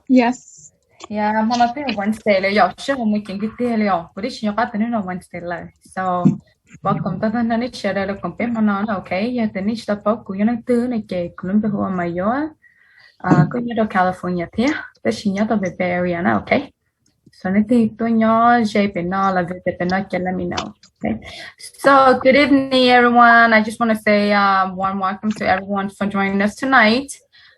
Yes. Yeah, hmo no twb yog Wednesday lawm yom, sij hawm mus ceev tiag tiag li os. Kuv twb tsis nco qab tias hnub no Wednesday lawm. So, welcome tag nrho nej sawv daws los koom peb hmo no na, ok? Yog tias nej tsis tau paub kuv yog leej twg no ces kuv lub npe hu ua Mayoa. Kuv nyob rau California thiab, tab sis nyob rau Bay Area na, ok? So nej twg tuaj nyob ze pem no los visit pem no ces let me know. Okay. So good evening, everyone. I just want to say um, warm welcome to everyone for joining us tonight.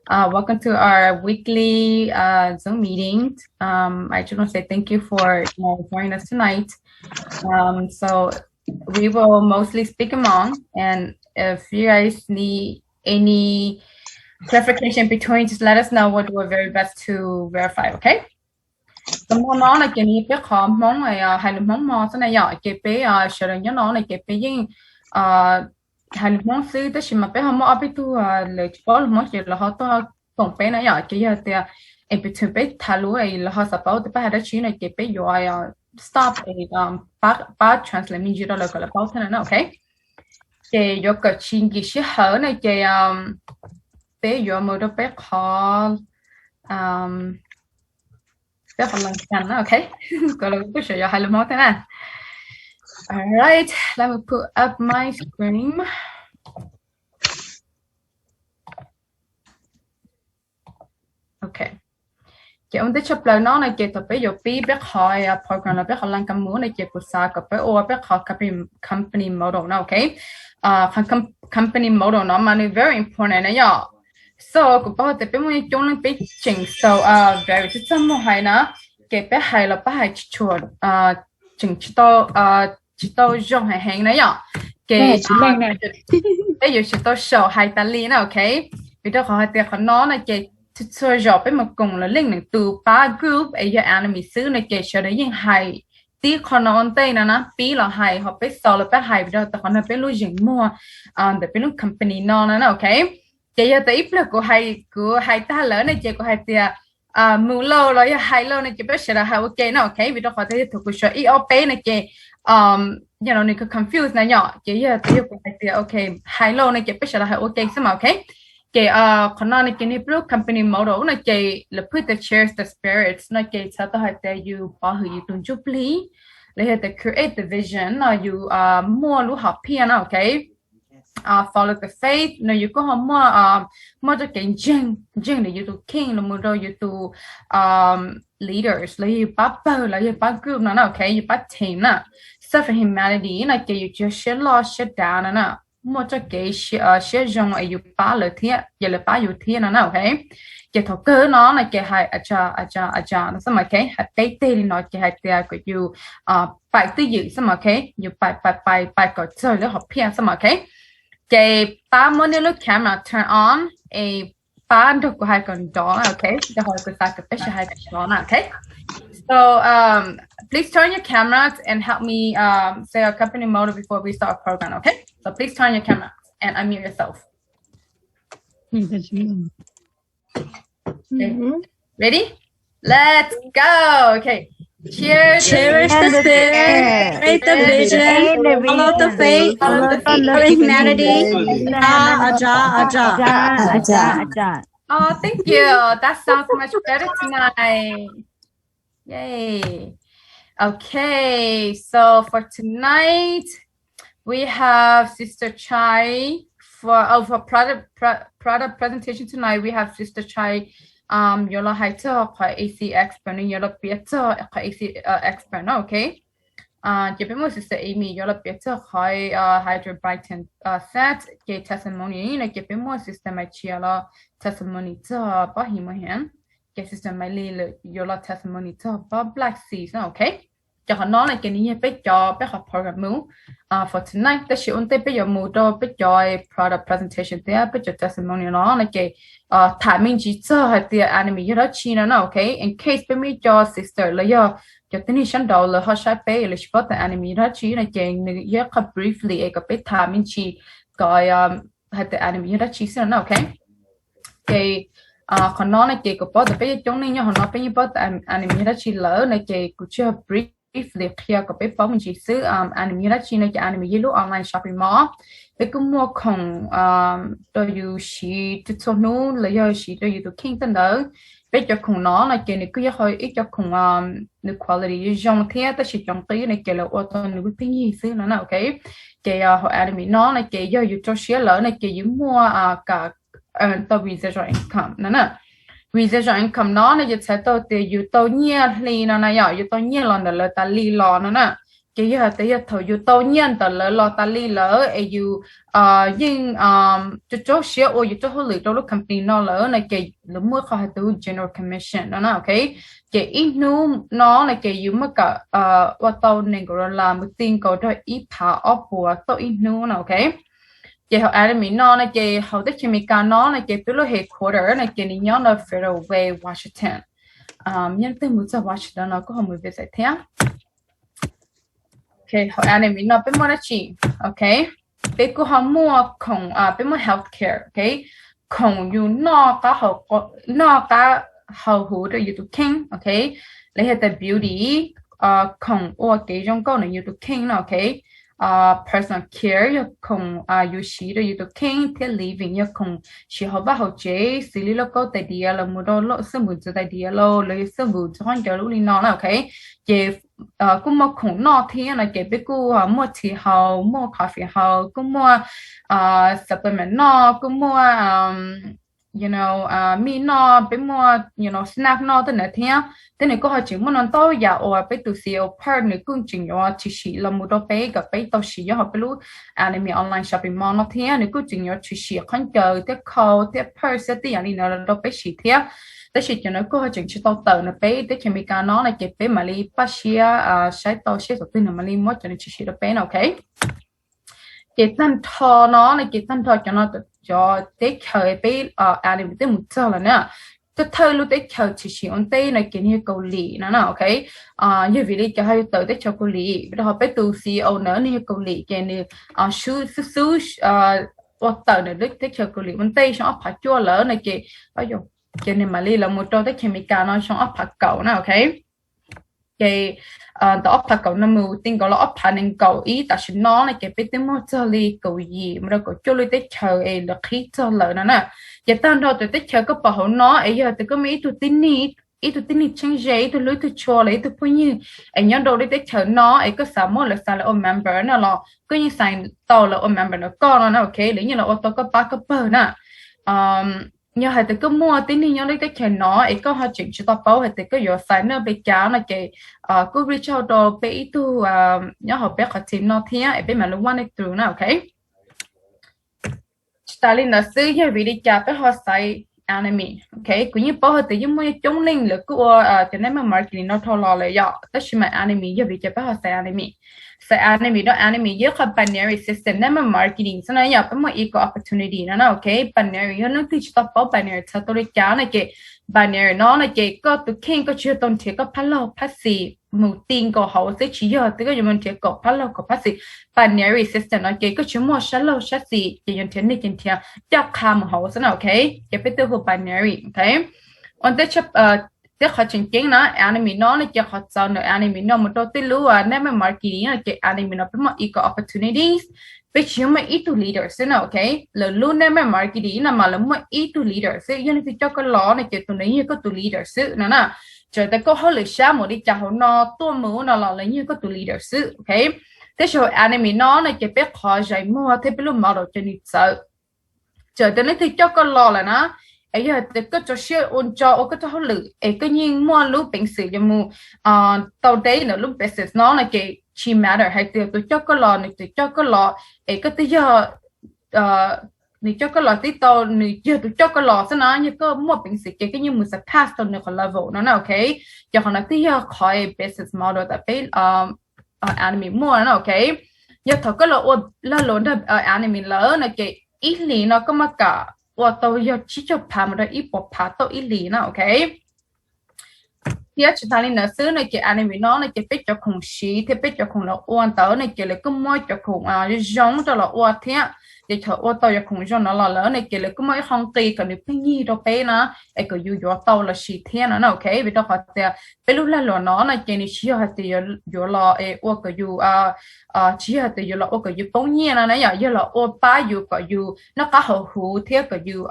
Uh, welcome to our weekly uh, Zoom meeting. Um, I just want to say thank you for you know, joining us tonight. Um, so we will mostly speak Hmong, and if you guys need any clarification between, just let us know. We'll do our very best to verify, okay? Tus hmo no no ces nws yog peb qhov Hmoob, hais lus Hmoob hmo xwb na yom, ces peb sawv daws nyob no no ces peb yeej hais lus Hmoob xwb, tab sis mas peb ho muaj ob peb tug lawv tsis paub lus Hmoob ces lawv ho tuaj koom peb na yom, ces yog tias in between peb tham lus lawv ho xav paub tias peb hais dab tsi no ces peb yuav stop pab translate me ntsis rau lawv kom lawv paub thiab na, ok. Ces yuav kom tsis nkim sij hawm na ces peb yuav mus rau peb qhov peb qhov lus Hmoob na, ok. Kom lawv kuj sawv yuav hais lus Hmoob thiab na. All right, let me put up my screen. Ok. Ces ua ntej tshaj plaws no no ces thaum peb yuav pib peb qhov program los peb qhov lan ka mus no ces kuv xav kom peb ua peb qhov company model no, ok. Company model no mas nws very important na yom. So kuv paub tias peb muaj coob leej peb tseem so very txog txog muag hais na, ces peb hais los peb hais tsis tshua, tseem tsis tau tsis tau zoo heev heev na yom. Ces peb yuav tsis tau sau hais tas li na, ok. Vim rau qhov hais tias qhov no no ces txhua zaus peb mus koom lawv leej niam tus pab group es yog enemy xwb no ces sawv daws yeej hais tib qho no ua ntej no na, pib los hais ho peb xaus los peb hais, vim rau tias qhov no peb lub zeem muag ntawm peb lub company no no na, ok. Ces yog tias ib pliag kuv hais kuv hais tag lawm no ces kuv hais tias mus lauj los yog hais lauj no ces peb sawv daws hais ua ke na, ok. Vim rau qhov tias yog thaum kuv suav ib ob peb no ces yog no nws confuse na yom, ces yog tias yog kuv hais tias ok, hais lauj no ces peb sawv daws hais ua ke xwb mas, ok. Ces qhov no no ces nws peb lub company model no ces lawv put the cherish the spirits no ces txhais tau hais tias yus pov hwm yus tus ntsuj plig, los yog tias create the vision no yus muaj lub hom phiaj na, ok. Follow the faith no yus kuj ho muaj, muaj txoj kev ntseeg, ntseeg ntawm yus tus king los mus rau yus tus leaders los yog yus pab pawg los yog pab group no na, ok, yus pab team na. Serve humanity no ces yus tsis yog siab loj siab dav no na, muaj txoj kev siab zoo es yus pab lawv thiab ces lawv pab yus thiab no na, ok. Ces thaum kawg no no ces hais a ja a ja a ja no xwb mas, ok. Hais peb teg li no ces hais tias kom yus paim twj ywm xwb mas, ok. Yus paim paim paim paim kom txog lub hom phiaj xwb mas, ok. Ces pab muab nej lub camera turn on es pab nrog kuv hais kom nrov na, ok. Rau qhov kuv xav kom peb sawv hais kom nrov na, ok. So um, please turn your cameras and help me um, say our company motto before we start our program, okay? So please turn your camera and unmute yourself. Okay. Ready? Let's go. Okay. Cherish the spirit, create the vision, follow the faith, follow the faith, follow humanity. Ja, aja, aja. Oh, thank you. That sounds much better tonight. Yay. Okay, so for tonight, we have Sister Chai for, oh, for product, pro, product presentation tonight, we have Sister Chai um, yuav los hais txog qhov A C expert, nws yuav los piav txog qhov A C expert no, okay. Ces peb muaj Sister Amy yuav los piav txog qhov Hydrobrighton set ces testimony no ces peb muaj Sister Maiv Tshia los testimony txog pob him mus heev, ces Sister Maiv Lis lawm yuav los testimony txog pob Black Seeds no, okay. Ces qhov no no ces nws yog peb cov peb qhov program mus for tonight, tab sis ua ntej peb yuav mus rau peb cov product presentation thiab peb cov testimony no no ces tham me ntsis txog hais tias enemy yog dab tsi no na, okay. In case peb muaj ib co sister los yog cov tib neeg sab nraud lawv ho saib peb lawv tsis paub tias enemy yog dab tsi no ces nws yog qhov briefly es kom peb tham me ntsis kom hais tias enemy yog dab tsi xwb no na, okay. Ces qhov no no ces kuv paub tias peb coob neeg nyob hauv no peb yeej paub tias enemy yog dab tsi lawm no ces kuv tsuas yog briefly qhia kom peb paub me ntsis xwb. Enemy yog dab tsi no ces enemy yog lub online shopping mall. Peb kuj muaj khoom rau yus siv txhua hnub los yog siv rau yus tus kheej tej ntawd. Peb cov khoom no no ces nws kuj yog ib co khoom nws quality zoo thiab tab sis cov nqi no ces lawv ua tau nws lub pheej yig xwb no na, ok. Ces hauv Anime no no ces yog yus rau siab lawm no ces yus muaj kam earn tau residual income no na. Residual income no no yus txhais tau tias yus tau nyiaj hli no na, yog yus tau nyiaj los ntawm lawv tas li los no na. Ces yog hais tias yog thaum yus tau nyiaj ntawm lawv los tas li lawm es yus yeej rau siab ua yus txoj hauj lwm rau lub company no lawm no ces lawv muaj qhov hais tias general commission no na, ok. Ces ib hnub no no ces yus muaj kam ua tau nees nkaum dollar mus ti nkaus rau ib phav ob puas tauj ib hnub no, ok. Ces hauv Anime no no ces hauv teb chaws Amelikas no no ces peb lub headquarter no ces nws nyob ntawm Federal Way, Washington. Yog leej twg mus txog Washington no kuj ho mus visit thiab. Ok, hauv Anime no peb muaj dab tsi? Ok, peb kuj ho muaj khoom, peb muaj health care, ok. Khoom yus noj qab, noj qab haus huv rau yus tus kheej, ok. Los yog tias beauty, khoom ua kev zoo nkauj ntawm yus tus kheej no, ok. Personal care yog khoom yus siv rau yus tus kheej thiab living yog khoom siv hauv vaj hauv tsev xws li lauj kaub tais diav los mus rau xwb npus ntxuav tais diav los los yog xwb npus ntxuav khaub ncaws lub li no na, ok. Ces kuj muaj khoom noj thiab no ces peb kuj muaj tea haus, muaj coffee haus, kuj muaj supplement noj, kuj muaj you know, mij noj, peb muaj you know, snack noj tej ntawd thiab. Thiab nws kuj ho tseem muaj no ntau yam uas peb tus C E O Park nws kuj tseem yuav tshwm sim los mus rau peb kom peb tau siv nyob hauv peb lub Anime online shopping mall no thiab. Nws kuj tseem yuav tshwm sim khaub ncaws thiab khau thiab purse thiab tej yam li ntawd los rau peb siv thiab. Tab sis cov no kuj ho tseem tsis tau tawm ntawm peb teb chaws Amelikas no no ces peb mam li paj siab saib tau seb thaum twg nws mam li muab cov no tshwm sim rau peb no, ok. Ces tag nrho no no ces tag nrho cov no cov teb chaws peb Anime twb mus txog lawm na. Thawj thawj lub teb chaws tshwm sim ua ntej no ces nws yog Kaus Lim no na, ok. Yog vim li cas ho yuav tawm teb chaws Kaus Lim? Vim rau qhov peb tus C E O ntawd nws yog Kaus Lim ces nws xub xub ua tawm ntawm lub teb chaws Kaus Lim ua ntej xyoo ob phav cuaj lawm no ces, ces nws mam li los mus rau teb chaws Amelikas no xyoo ob phav kaum na, ok. Ces ntawm ob phav kaum no mus ti nkaus los ob phav nees nkaum ib tam sim no no ces peb twb muaj txog li kaum yim mus rau kaum cuaj lub teb chaws es lawv qhib txog lawm no na. Ces tag nrho cov teb chaws koj pom hauv no es yog tias koj muaj ib tug tib neeg, ib tug tib neeg txheeb ze, ib tug hlub ib tug tshua los ib tug phooj ywg es nyob rau lub teb chaws no es koj xav muab lawv xaiv lawv ua member no los koj yeej xaiv tau lawv ua member ntawm koj no na, ok. Lawv yeej los ua tau koj pab koj pawg na. Yog hais tias koj muaj tib neeg nyob lub teb chaws no es koj ho tseem tsis tau paub hais tias koj yuav xaiv noj pes cas no ces kuj reach out rau peb ib tug nyob hauv peb qhov team no thiab es peb mam li walk through na, ok. Tsis tas li ntawd xwb, yog vim li cas peb ho xaiv Anime? Ok, kuv yeej paub hais tias yeej muaj coob leej lawv kuj ua cov network marketing no dhau los lawm yom, tab sis mas Anime yog vim li cas peb ho xaiv Anime? Xaiv Anime rau Anime yog qhov binary system network marketing xwb na yom, peb muaj equal opportunity no na, ok. Binary yog leej twg tsis tau paub binary txhais tau li cas no ces binary no no ces koj tus kheej koj tsis yog tau nrhiav koj phab laug phab xis mus ti nkaus hauv xwb, tsis yog tias koj yuav mus nrhiav kaum phab laug kaum phab xis. Binary system no ces koj tsis muaj sab laug sab xis ces yuav nrhiav nej ces nrhiav coj qha mus hauv xwb na, ok. Ces peb twb hu binary, ok. Ua ntej teb qhov tseem ceeb na, Anime no no ces qhov txawv ntawm Anime no mus rau tej lub network marketing no ces Anime no peb muaj equal opportunities. Peb tsis yog muaj ib tug leader xwb na, ok. Lawv lub network marketing no mas lawv muaj ib tug leader xwb, yog leej twg coj koj los no ces tus ntawd yog koj tus leader xwb no na. Txawm tias koj hauj lwm sab npaum li cas hauv no tuaj mus no los lawv yog koj tus leader xwb, ok. Tab sis hauv Anime no no ces peb qhov zais muag thiab peb lub model ces nws txawv. Txawm tias leej twg coj koj los lawm na, es yog tias koj rau siab ua ntso ua koj txoj hauj lwm es koj yeej muaj lub peev xwm yuav mus tau deb ntawm lub business no no ces tsis matter hais tias tus coj koj los nws twb coj koj los es koj twb yog nws coj koj los tib tau nws yog tus coj koj los xwb na, yog koj muaj peev xwm ces koj yeej mus surpass tau nws qhov level no na, ok. Ces qhov no twb yog qhov business model tam peb Anime muaj na, ok. Yog thaum koj los ua lag luam nrog Anime lawm no ces ib hlis no koj muaj kam ua tau yog tsib caug phav mus rau ib puas phav tauj ib hlis na, ok. Thiab tsis tas li ntawd xwb no ces Anime no no ces peb cov khoom siv thiab peb cov khoom los ua ntawd no ces lawv kuj muab cov khoom zoo rau los ua thiab. Ces thaum ua tau yog khoom zoo no los lawm ne ces lawv kuj muaj ib qho nqi kom nws pheej yig rau peb na, es kom yus yuav tau los sis thiab no na, ok. Vim rau qhov tias peb lub lag luam no no ces nws tsis yog hais tias yuav los es ua kom yus, tsis yog hais tias yuav los ua kom yus poob nyiaj no na yom, yog los ua pab yus kom yus noj qab haus huv thiab kom yus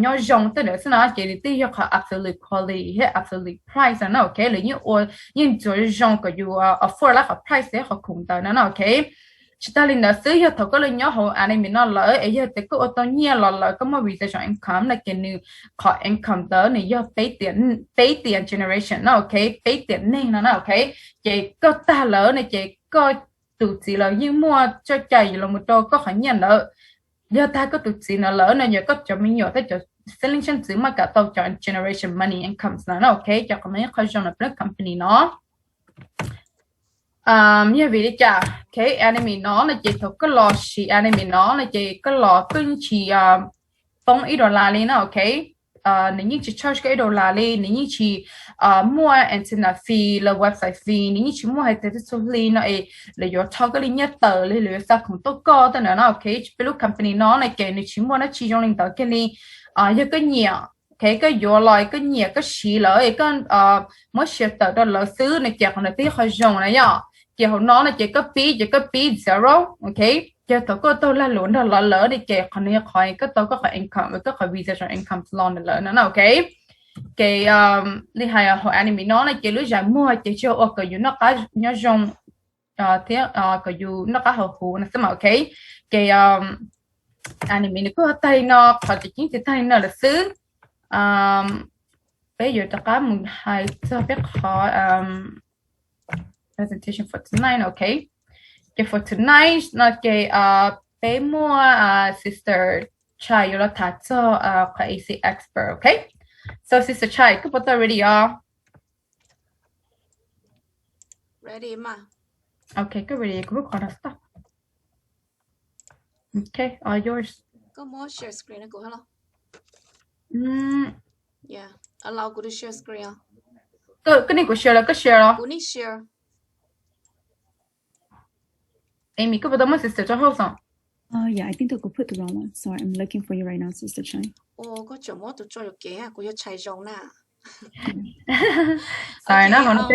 nyob zoo tej ntawd xwb na, ces nws twb yog qhov absolute quality thiab absolute price no na, ok. Lawv yeej ua, yeej ntxuav zoo kom yus afford lab qhov price thiab qhov khoom ntawd no na, ok. Tsis tag li ntawd xwb, yog thaum koj los nyob hauv Anime no lawm es yog tias koj ua tau nyiaj los lawm, koj muaj residual income no ces nws, qhov income ntawd nws yog peb tiam, peb tiam generation no, ok, peb tiam neeg no na, ok. Ces koj tag lawm no ces koj tus txiv los yeej muaj coj cai los mus rau koj qhov nyiaj ntawd. Yog tag koj tus txiv no lawm no yog koj cov me nyuam thiab cov xeeb leej xeeb ntxwv maj kam tau cov generation money incomes no na, ok. Cov qhov no yeej qhov zoo no peb lub company no. Yog vim li cas, ok, Anime no no ces thaum koj los siv Anime no no ces koj los koj yeej tsis poob ib dollar li no, ok. Nws yeej tsis charge koj ib dollar li, nws yeej tsis muaj internet fee los website fee, nws yeej tsis muaj hais tias txhua hli no es lawv yuav rho koj li nyiaj tawm li, lawv yuav xa khoom tuaj koj tej ntawd no, ok. Peb lub company no no ces nws tsis muaj dab tsi zoo li ntawd kiag li. Yog koj nyiam, ok, koj yuav los koj nyiam koj siv lawm es koj muab share tawm rau lawv xwb no ces qhov ntawd twb yog qhov zoo na yom. Ces hauv no no ces koj pib ces koj pib zero, ok. Ces thaum koj tau lag luam nrog lawv lawm no ces qhov no yog qhov koj tau koj qhov income, koj qhov residual income los ntawm lawv no na, ok. Ces li hais hauv Anime no no ces lub zais muag ces tsis yog ua kom yus noj qab nyob zoo thiab kom yus noj qab haus huv no xwb mas, ok. Ces Anime nws kuj tag li no, qhov tseem ceeb ces tag li no lawm xwb. Peb yuav rov qab mus hais txog peb qhov presentation for tonight no, ok. Ces for tonight no ces peb muaj sister Chai yuav los tham txog qhov A C expert, ok. So sister Chai, koj puas tau ready os? Ready ma. Ok, koj ready, kuv lub qhov no stop. Ok, all yours. Koj muab share screen kuv hlo. Allow kuv to share screen os. Koj, koj niam kuv share los koj share los? Kuv niam share. Amy, koj puas tau muaj sister tso host os? Oh yeah, I think kuv put the wrong one. Sorry, I'm looking for you right now, sister Chai. Ua koj tseem muab tus tso yuam kev, kuv yog Chai Zoo na. Sorry, no, no.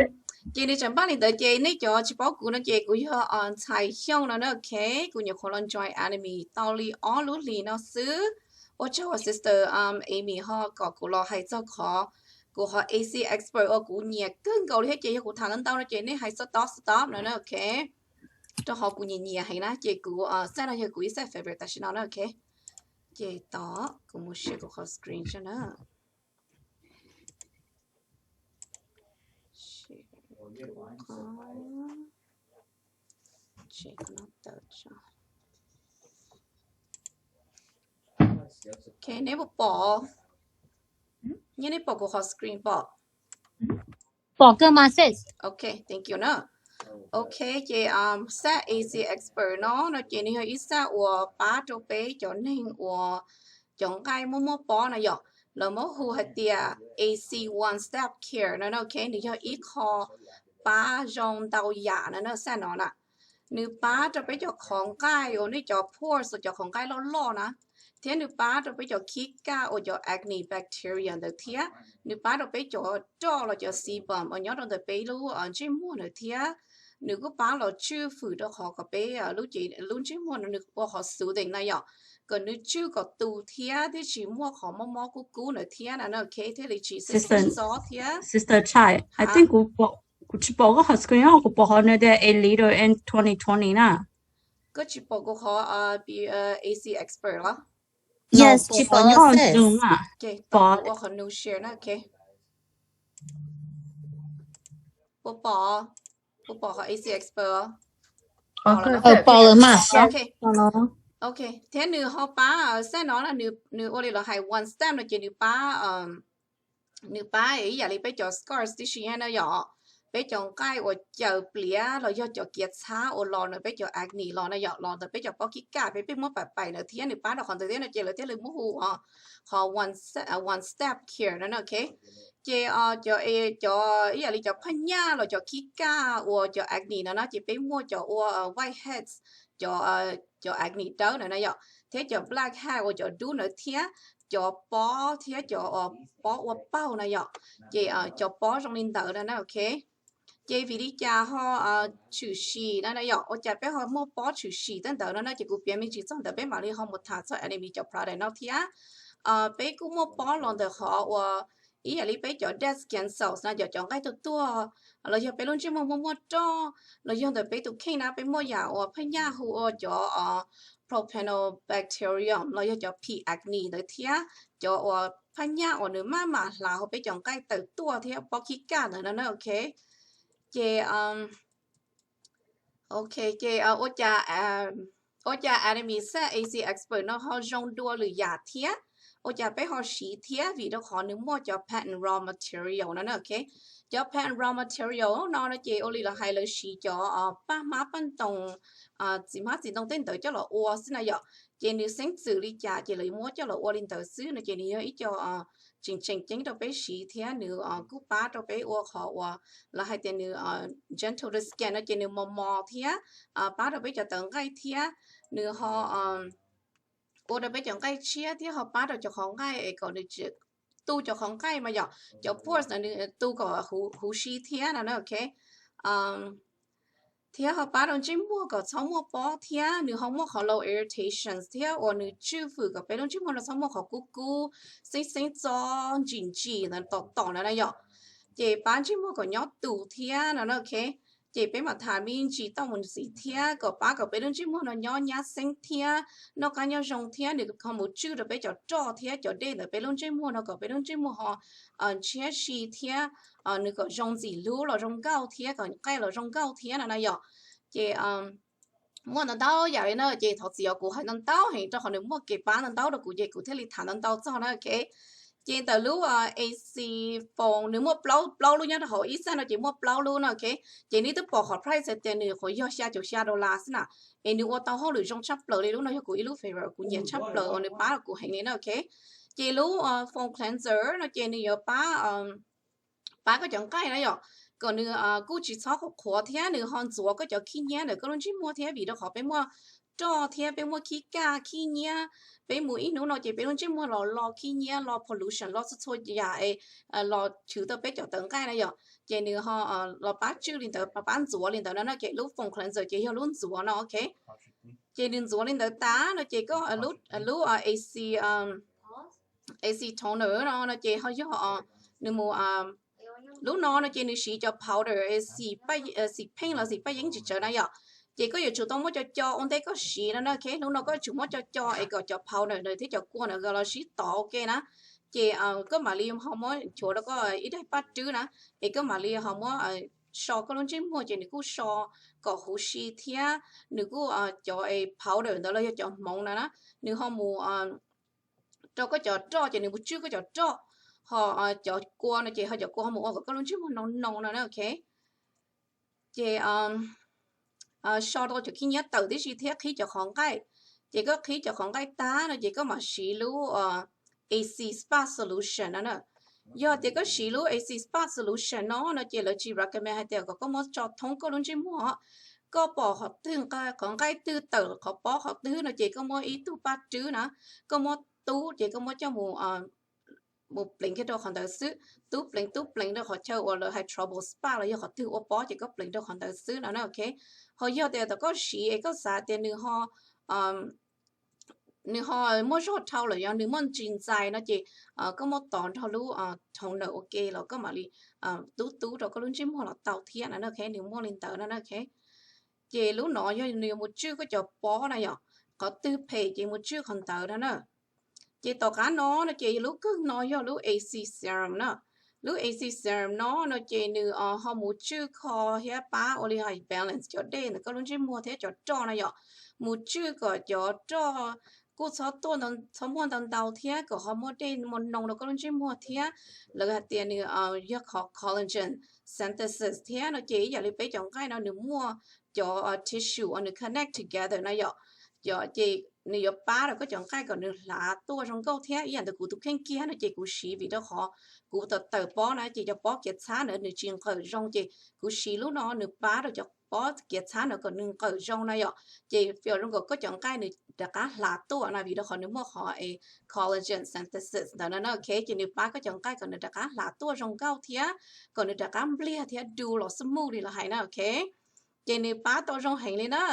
Ces nws tseem npaj li ntawd ces nej cov tsis paub kuv no ces kuv yog Ntxhais Xyooj no na, ok. Kuv nyuam qhuav los join Anime tau li ob lub hlis no xwb. Ua tsaug uas sister Amy ho kom kuv los hais txog qhov, kuv qhov A C expert uas kuv nyiam kawg nkaus li thiab ces yog kuv tham ntau ntau no ces nej hais stop stop no na, ok. Rau qhov kuv nyiam nyiam heev na ces kuv xaj no yog kuv ib xaj favorite tam sim no na, ok. Ces tos kuv mus share kuv qhov screen tso na. Ok, neb puas pom? Neb, neb pom kuv qhov screen pom? Pom kawg mas sis. Ok, thank you na. Ok, ces xaj A C expert no no ces nws yog ib xaj uas pab rau peb cov neeg uas cov nqaij muaj muaj pob no yom, lawv muab hu hais tias A C one step care no, ok. Nws yog ib qho pab zoo ntau yam no na, xaj no na. Nws pab rau peb cov qhov nqaij uas nej cov pores uas cov qhov nqaij loj loj na, thiab nws pab rau peb cov khib kaj uas cov acne bacteria ntawd thiab. Nws pab rau peb cov roj los cov sebum uas nyob rau ntawm peb lub ntsej muag ntawd thiab. Nws kuj pab los tswj fwm rau qhov kom peb lub ntsej muag no nws ua qhov soothing na yom, kom nws tswj kom tu thiab thiaj tsis muaj qhov mob mob kub kub ntawd thiab na, ok, thiaj li tsis xob thiab. Sister Chai, I think kuv tsis pom koj qhov screen, kuv pom qhov nws tias A Leader in twenty twenty na. Koj tsis pom kuv qhov A C expert los? Yes, tsis pom. Ua qhov new share na, ok. Puas pom? Puas pom qhov A C expert? Pom lawm mas. Ok, thiab nws ho pab, xaj no nws ua li lawv hais one step no ces nws pab, nws pab ib yam li peb cov scars tib si na yom, peb cov nqaij uas caws pliav los yog cov kiav txhab uas los ntawm peb cov acne los na yom, los ntawm peb cov pob kib kaj peb pheej muab paim paim ntawd thiab nws pab rau qhov ntawd thiab no ces lawv thiaj li muab hu qhov one step care no na, ok. Ces cov, cov ib yam li cov phaj nyaj los cov khib kaj uas cov acne no na ces peb muaj cov ua whiteheads, cov cov acne dawb na na yom, thiab cov blackhead uas cov dub ntawd thiab cov pob thiab cov pob ua paug na yom, ces cov pob zoo li ntawd na na, ok. Ces vim li cas ho tshwm sim na na yom, ua cas peb ho muaj pob tshwm sim tej ntawd no na, ces kuv piav me ntsis txog ntawd peb mam li ho mus tham txog Anatomie cov product no thiab. Peb kuj muaj pob los ntawm qhov uas ib yam li peb cov dead skin cells na, cov cov nqaij tuag tuag, los yog peb lub ntsej muag muaj muaj roj, los yog ntawm peb tus kheej na peb muaj yam uas phaj nyaj hu ua cov propionibacterium los yog cov P. acnes ntawd thiab cov uas phaj nyaj uas nws maj mam hla hauv peb cov nqaij tawm tuaj thiab pob khib kaj ntawd no na, ok. Ces ok, ces ua cas Anatomie xab A C expert no ho zoo dua lwm yam thiab, ua cas peb ho siv thiab? Vim rau qhov nws muaj cov patent raw material no na, ok. Cov patent raw material no no ces ua li lawv hais lawv siv cov paj hmab paj ntoo, txiv hmab txiv ntoo tej ntawd coj los ua xwb na yom. Ces nws xeeb txwm li cas ces lawv muab coj los ua li ntawd xwb no, ces nws yog ib co tseem tseem ceeb rau peb siv thiab nws kuj pab rau peb ua qhov uas lawv hais tias nws gentle the skin no ces nws mos mos thiab pab rau peb cov tawv nqaij thiab nws ho ua rau peb cov nqaij tshiab thiab ho pab rau cov qhov nqaij es kom nws tu cov qhov nqaij mas yom, cov pores ntawd nws tu kom huv si thiab no na, ok. Thiab ho pab rau ntsej muag kom txhob muaj pob thiab nws ho muaj qhov low irritations thiab uas nws tswj hwm kom peb lub ntsej muag no txhob muaj qhov kub kub, xeeb xeeb txo, ntsim ntsim ntawd tom tom ntawd na yom. Ces pab ntsej muag kom nyob tus thiab no na, ok. Ces peb mam tham me ntsis tau mus ntxiv thiab kom pab kom peb lub ntsej muag no nyob nyab xeeb thiab noj qab nyob zoo thiab nws ho mus tswj rau peb cov roj thiab cov dej ntawd peb lub ntsej muag no kom peb lub ntsej muag ho ntshiab si thiab nws kom zoo ntxim hlub los zoo nkauj thiab kom nqaij los zoo nkauj thiab no na yom. Ces muaj ntau ntau yam li na, ces thov txim os kuv hais ntau ntau heev rau qhov nws muaj kev pab ntau ntau rau kuv ces kuv thiaj li tham ntau ntau txog na, ok. Ces ntawm lub A C foam nws muaj plaub plaub lub nyob rau hauv ib xab no ces muaj plaub lub no, ok. Ces nej twb pom qhov price hais tias nws qhuav yog xya caum xya dollar xwb na, es nws ua tau hauj lwm zoo tshaj plaws li. Lub no yog kuv ib lub favorite kuv nyiam tshaj plaws uas nws pab rau kuv heev li na, ok. Ces lub foam cleanser no ces nws yuav pab pab koj cov nqaij na yom, kom nws kuj tsis txhob qhuav qhuav thiab nws ho ntxuav koj cov khib nyiab ntawm koj lub ntsej muag thiab vim rau qhov peb muaj roj thiab peb muaj khib kaj khib nyiab, peb mus ib hnub no ces peb lub ntsej muag los lo khib nyiab lo pollution lo txhua txhua yam es los chwv tau peb cov tawv nqaij na yom, ces nws ho los pab tswj li ntawd pab ntxuav li ntawd no na, ces lub foam cleanser ces yog lub ntxuav no, ok. Ces nws ntxuav li ntawd tas no ces koj lub A C A C toner no no ces ho yog nws mus lub no no ces nws siv cov powder xim pheej los xim paj yeeb tsis tsawv na yom. Ces koj yuav tsum tau muab co co ua ntej koj siv no na, ok. Lub no koj yuav tsum muab co co es kom cov powder ntawd thiab cov kua ntawd los sib tov ua ke na. Ces koj mam li ho muab nchuav rau koj ib daim paj rwb na, es koj mam li ho muab so koj lub ntsej muag ces nws kuj so kom huv si thiab nws kuj cov powder ntawd los yog cov hmoov na na, nws ho mus rau koj cov roj ces nws mus tswj koj cov roj, ho cov kua no ces ho cov kua ho mus ua kom koj lub ntsej muag noo noo no na, ok. Ces so rau cov khib nyiab tawm tib si thiab qhib cov qhov nqaij. Ces koj qhib cov qhov nqaij tag no ces koj mam siv lub A C spa solution no na. Yog tias koj siv lub A C spa solution no no ces lawv tsis recommend hais tias kom koj muab tso thoob koj lub ntsej muag. Koj pom qhov twg, qhov nqaij twg tawm qhov pob qhov twg no ces koj muab ib tug paj rwb na, koj muab tub ces koj muab coj mus mus pleev kiag rau qhov ntawd xwb, tub pleev tub pleev rau qhov chaw uas lawv hais trouble spot los yog qhov twg ua pob ces koj pleev rau qhov ntawd xwb no na, ok. Ho yog tias tom koj siv es koj xav tias nws ho nws ho muaj zog dhau lawm yog nws muaj ntsis ntxais no ces koj muab tov nrog lub toner ua ke los koj mam li tub tub rau koj lub ntsej muag los tau thiab no na, ok, nws muaj li ntawd no na, ok. Ces lub no yog nws yuav mus tswj koj cov pob na yom, qhov twg phem ces mus tswj qhov ntawd no na. Ces tom qab no no ces lub kawg no yog lub A C serum na. Lub A C serum no no ces nws ho mus tswj kho thiab pab ua li hais balance cov dej ntawm koj lub ntsej muag thiab cov roj na yom. Mus tswj kom cov roj kuj txhob tuaj, txhob muaj ntau ntau thiab kom ho muaj dej muaj noo rau koj lub ntsej muag thiab. Lawv hais tias nws yog qhov collagen synthesis thiab no ces ib yam li peb cov nqaij no nws muaj cov tissue uas nws connect together na yom. Ces nws yuav pab rau koj cov nqaij kom nws hlav tuaj zoo nkauj thiab. Ib yam ntawm kuv tus kheej kiag no ces kuv siv vim rau qhov kuv tawm tawm pob na ces cov pob kiav txhab ntawd nws tsis nqawm zoo ces kuv siv lub no nws pab rau cov pob kiav txhab no kom nws nqawm zoo na yom. Ces feem zoo kom koj cov nqaij nws rov qab hlav tuaj na vim rau qhov nws muaj qhov collagen synthesis ntawd no na, ok, ces nws pab koj cov nqaij kom nws rov qab hlav tuaj zoo nkauj thiab kom nws rov qab npliag thiab du los smooth li lawv hais na, ok. Ces nws pab tau zoo heev li na.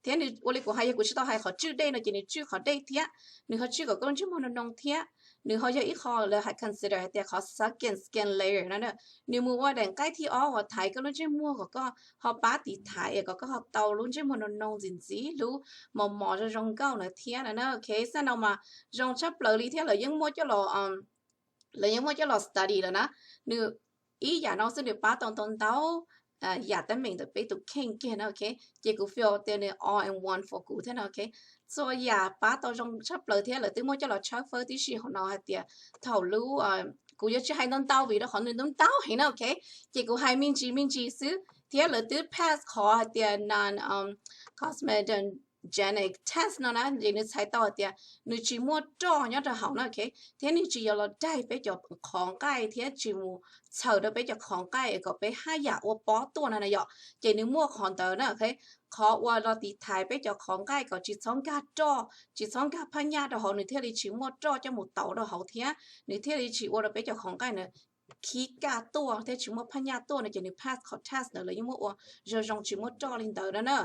Thiab nws ua li kuv hais, yog kuv tsis tau hais qhov tswj dej no ces nws tswj qhov dej thiab, nws ho tswj kom koj lub ntsej muag noo noo thiab. Nws ho yog ib qho lawv hais consider hais tias qhov second skin layer no na. Nws mus ua daim nqaij thib ob uas thaiv koj lub ntsej muag kom koj ho pab tiv thaiv kom koj ho tau lub ntsej muag noo noo ntxim ntxim, lub mos mos zoo zoo nkauj na thiab no na, ok. Xab no mas zoo tshaj plaws li thiab lawv yeej muaj coj los lawv yeej muaj coj los study lawm na. Nws ib yam no xwb nws pab tau ntau ntau yam teeb meem ntawm peb tus kheej kiag na, ok. Ces kuv feel tias nws all in one for kuv thiab no, ok. Txhua yam pab tau zoo tshaj plaws thiab lawv twb muaj coj los tshawb fawb tib si hauv no hais tias thaum lub, kuv yuav tsis hais ntau ntau vim rau qhov nws ntau ntau heev na, ok. Ces kuv hais me ntsis me ntsis xwb thiab lawv twb pass qhov hais tias non cosmogenic test no na ces nws txhais tau hais tias nws tsis muaj roj nyob rau hauv na, ok. Thiab nws tsis yuav los daig peb cov qhov nqaij thiab tsis mus txhaws rau peb cov qhov nqaij kom peb haj yam ua pob tuaj no na yom. Ces nws muaj qhov ntawd na, ok. Qhov uas los tiv thaiv peb cov qhov nqaij kom tsis txhob nkag roj tsis txhob nkag phaj nyaj rau hauv nws thiaj li tsis muaj roj coj mus tauv rau hauv thiab nws thiaj li tsis ua rau peb cov qhov nqaij na khib kaj tuaj thiab tsis muaj phaj nyaj tuaj no ces nws pass qhov test ntawd lawv yeej muab ua zoo zoo tsis muaj roj li ntawd na na.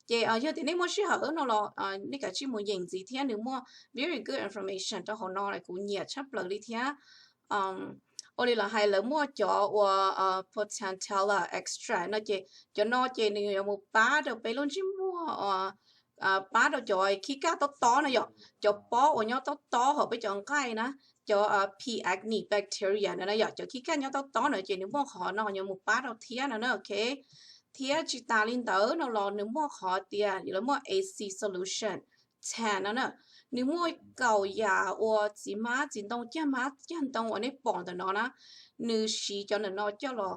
Ces yog tias nej muaj sij hawm no los nej kav tsij mus yeem ntxiv thiab nws muaj very good information rau hauv no kuv nyiam tshaj plaws li thiab. Ua li los hais lawv muaj cov uas potentilla extract no ces cov no ces nws yuav mus pab rau peb lub ntsej muag, pab rau cov khib kaj tob tob no yom, cov pob uas nyob tob tob hauv peb cov nqaij na, cov P. acnes bacteria no na yom, cov khib kaj nyob tob tob no ces nws muaj qhov no yuav mus pab rau thiab no na, ok. Thiab tsis tas li ntawd no los nws muaj qhov tias lawv muaj A C solution ten no na, nws muaj kaum yam uas txiv hmab txiv ntoo cag hmab cag ntoo uas nej pom ntawm no na, nws siv cov ntawm no coj los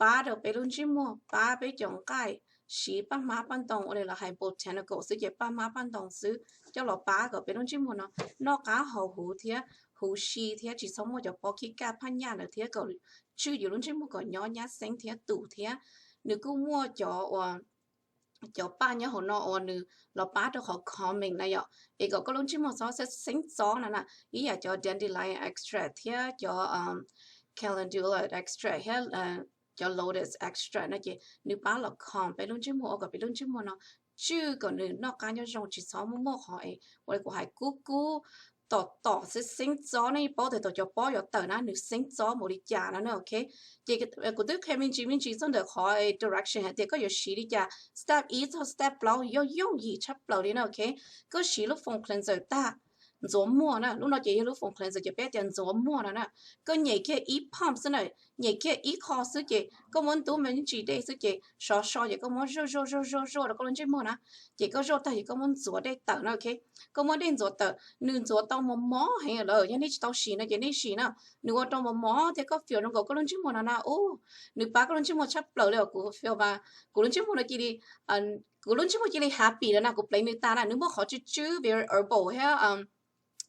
pab rau peb lub ntsej muag pab peb cov nqaij, siv paj hmab paj ntoo ua li los hais botanical xwb ces paj hmab paj ntoo xwb coj los pab kom peb lub ntsej muag no noj qab haus huv thiab huv si thiab tsis txhob muaj cov pob khib kaj phaj nyaj ntawd thiab kom tswj yus lub ntsej muag kom nyob nyab xeeb thiab tus thiab. Nws kuj muaj cov uas cov paj nyob hauv no uas nws los pab rau qhov calming na yom, es kom koj lub ntsej muag txhob xeeb txob no na, ib yam cov dandelion extract thiab cov calendula extract thiab cov lotus extract no ces nws pab los calm peb lub ntsej muag ua kom peb lub ntsej muag no tswj kom nws noj qab nyob zoo tsis txhob muaj muaj qhov es ua li kuv hais kub kub tom tom xeeb xeeb txob, nej paub tias thaum cov pob yuav tawm na nws xeeb txob npaum li cas no na, ok. Ces kuv twb qhia me ntsis me ntsis txog ntawm qhov direction hais tias koj yuav siv li cas step ib txog step plaub yooj yooj yim tshaj plaws li na, ok. Koj siv lub foam cleanser tag ntxuav muag na, lub no ces yog lub foam cleanser ces peb tias ntxuav muag no na. Koj nyem kiag ib pump xwb na, nyem kiag ib qho xwb ces koj muab ntub me ntsis dej xwb ces sov so ces koj muab zuaj zuaj zuaj zuaj zuaj rau koj lub ntsej muag na. Ces koj zuaj tag ces koj muab ntxuav dej tawm na, ok. Koj muab dej ntxuav tawm, nws ntxuav tau mos mos heev lawm, yog nej tsis tau siv no ces nej siv na. Nws ua rau mos mos thiab koj feel zoo nkaus koj lub ntsej muag no na, u, nws pab koj lub ntsej muag tshaj plaws li os. Kuv feel mas kuv lub ntsej muag no cia li, kuv lub ntsej muag cia li happy lawm na, kuv pleev nws tas na, nws muaj qhov tsw tsw very herbal thiab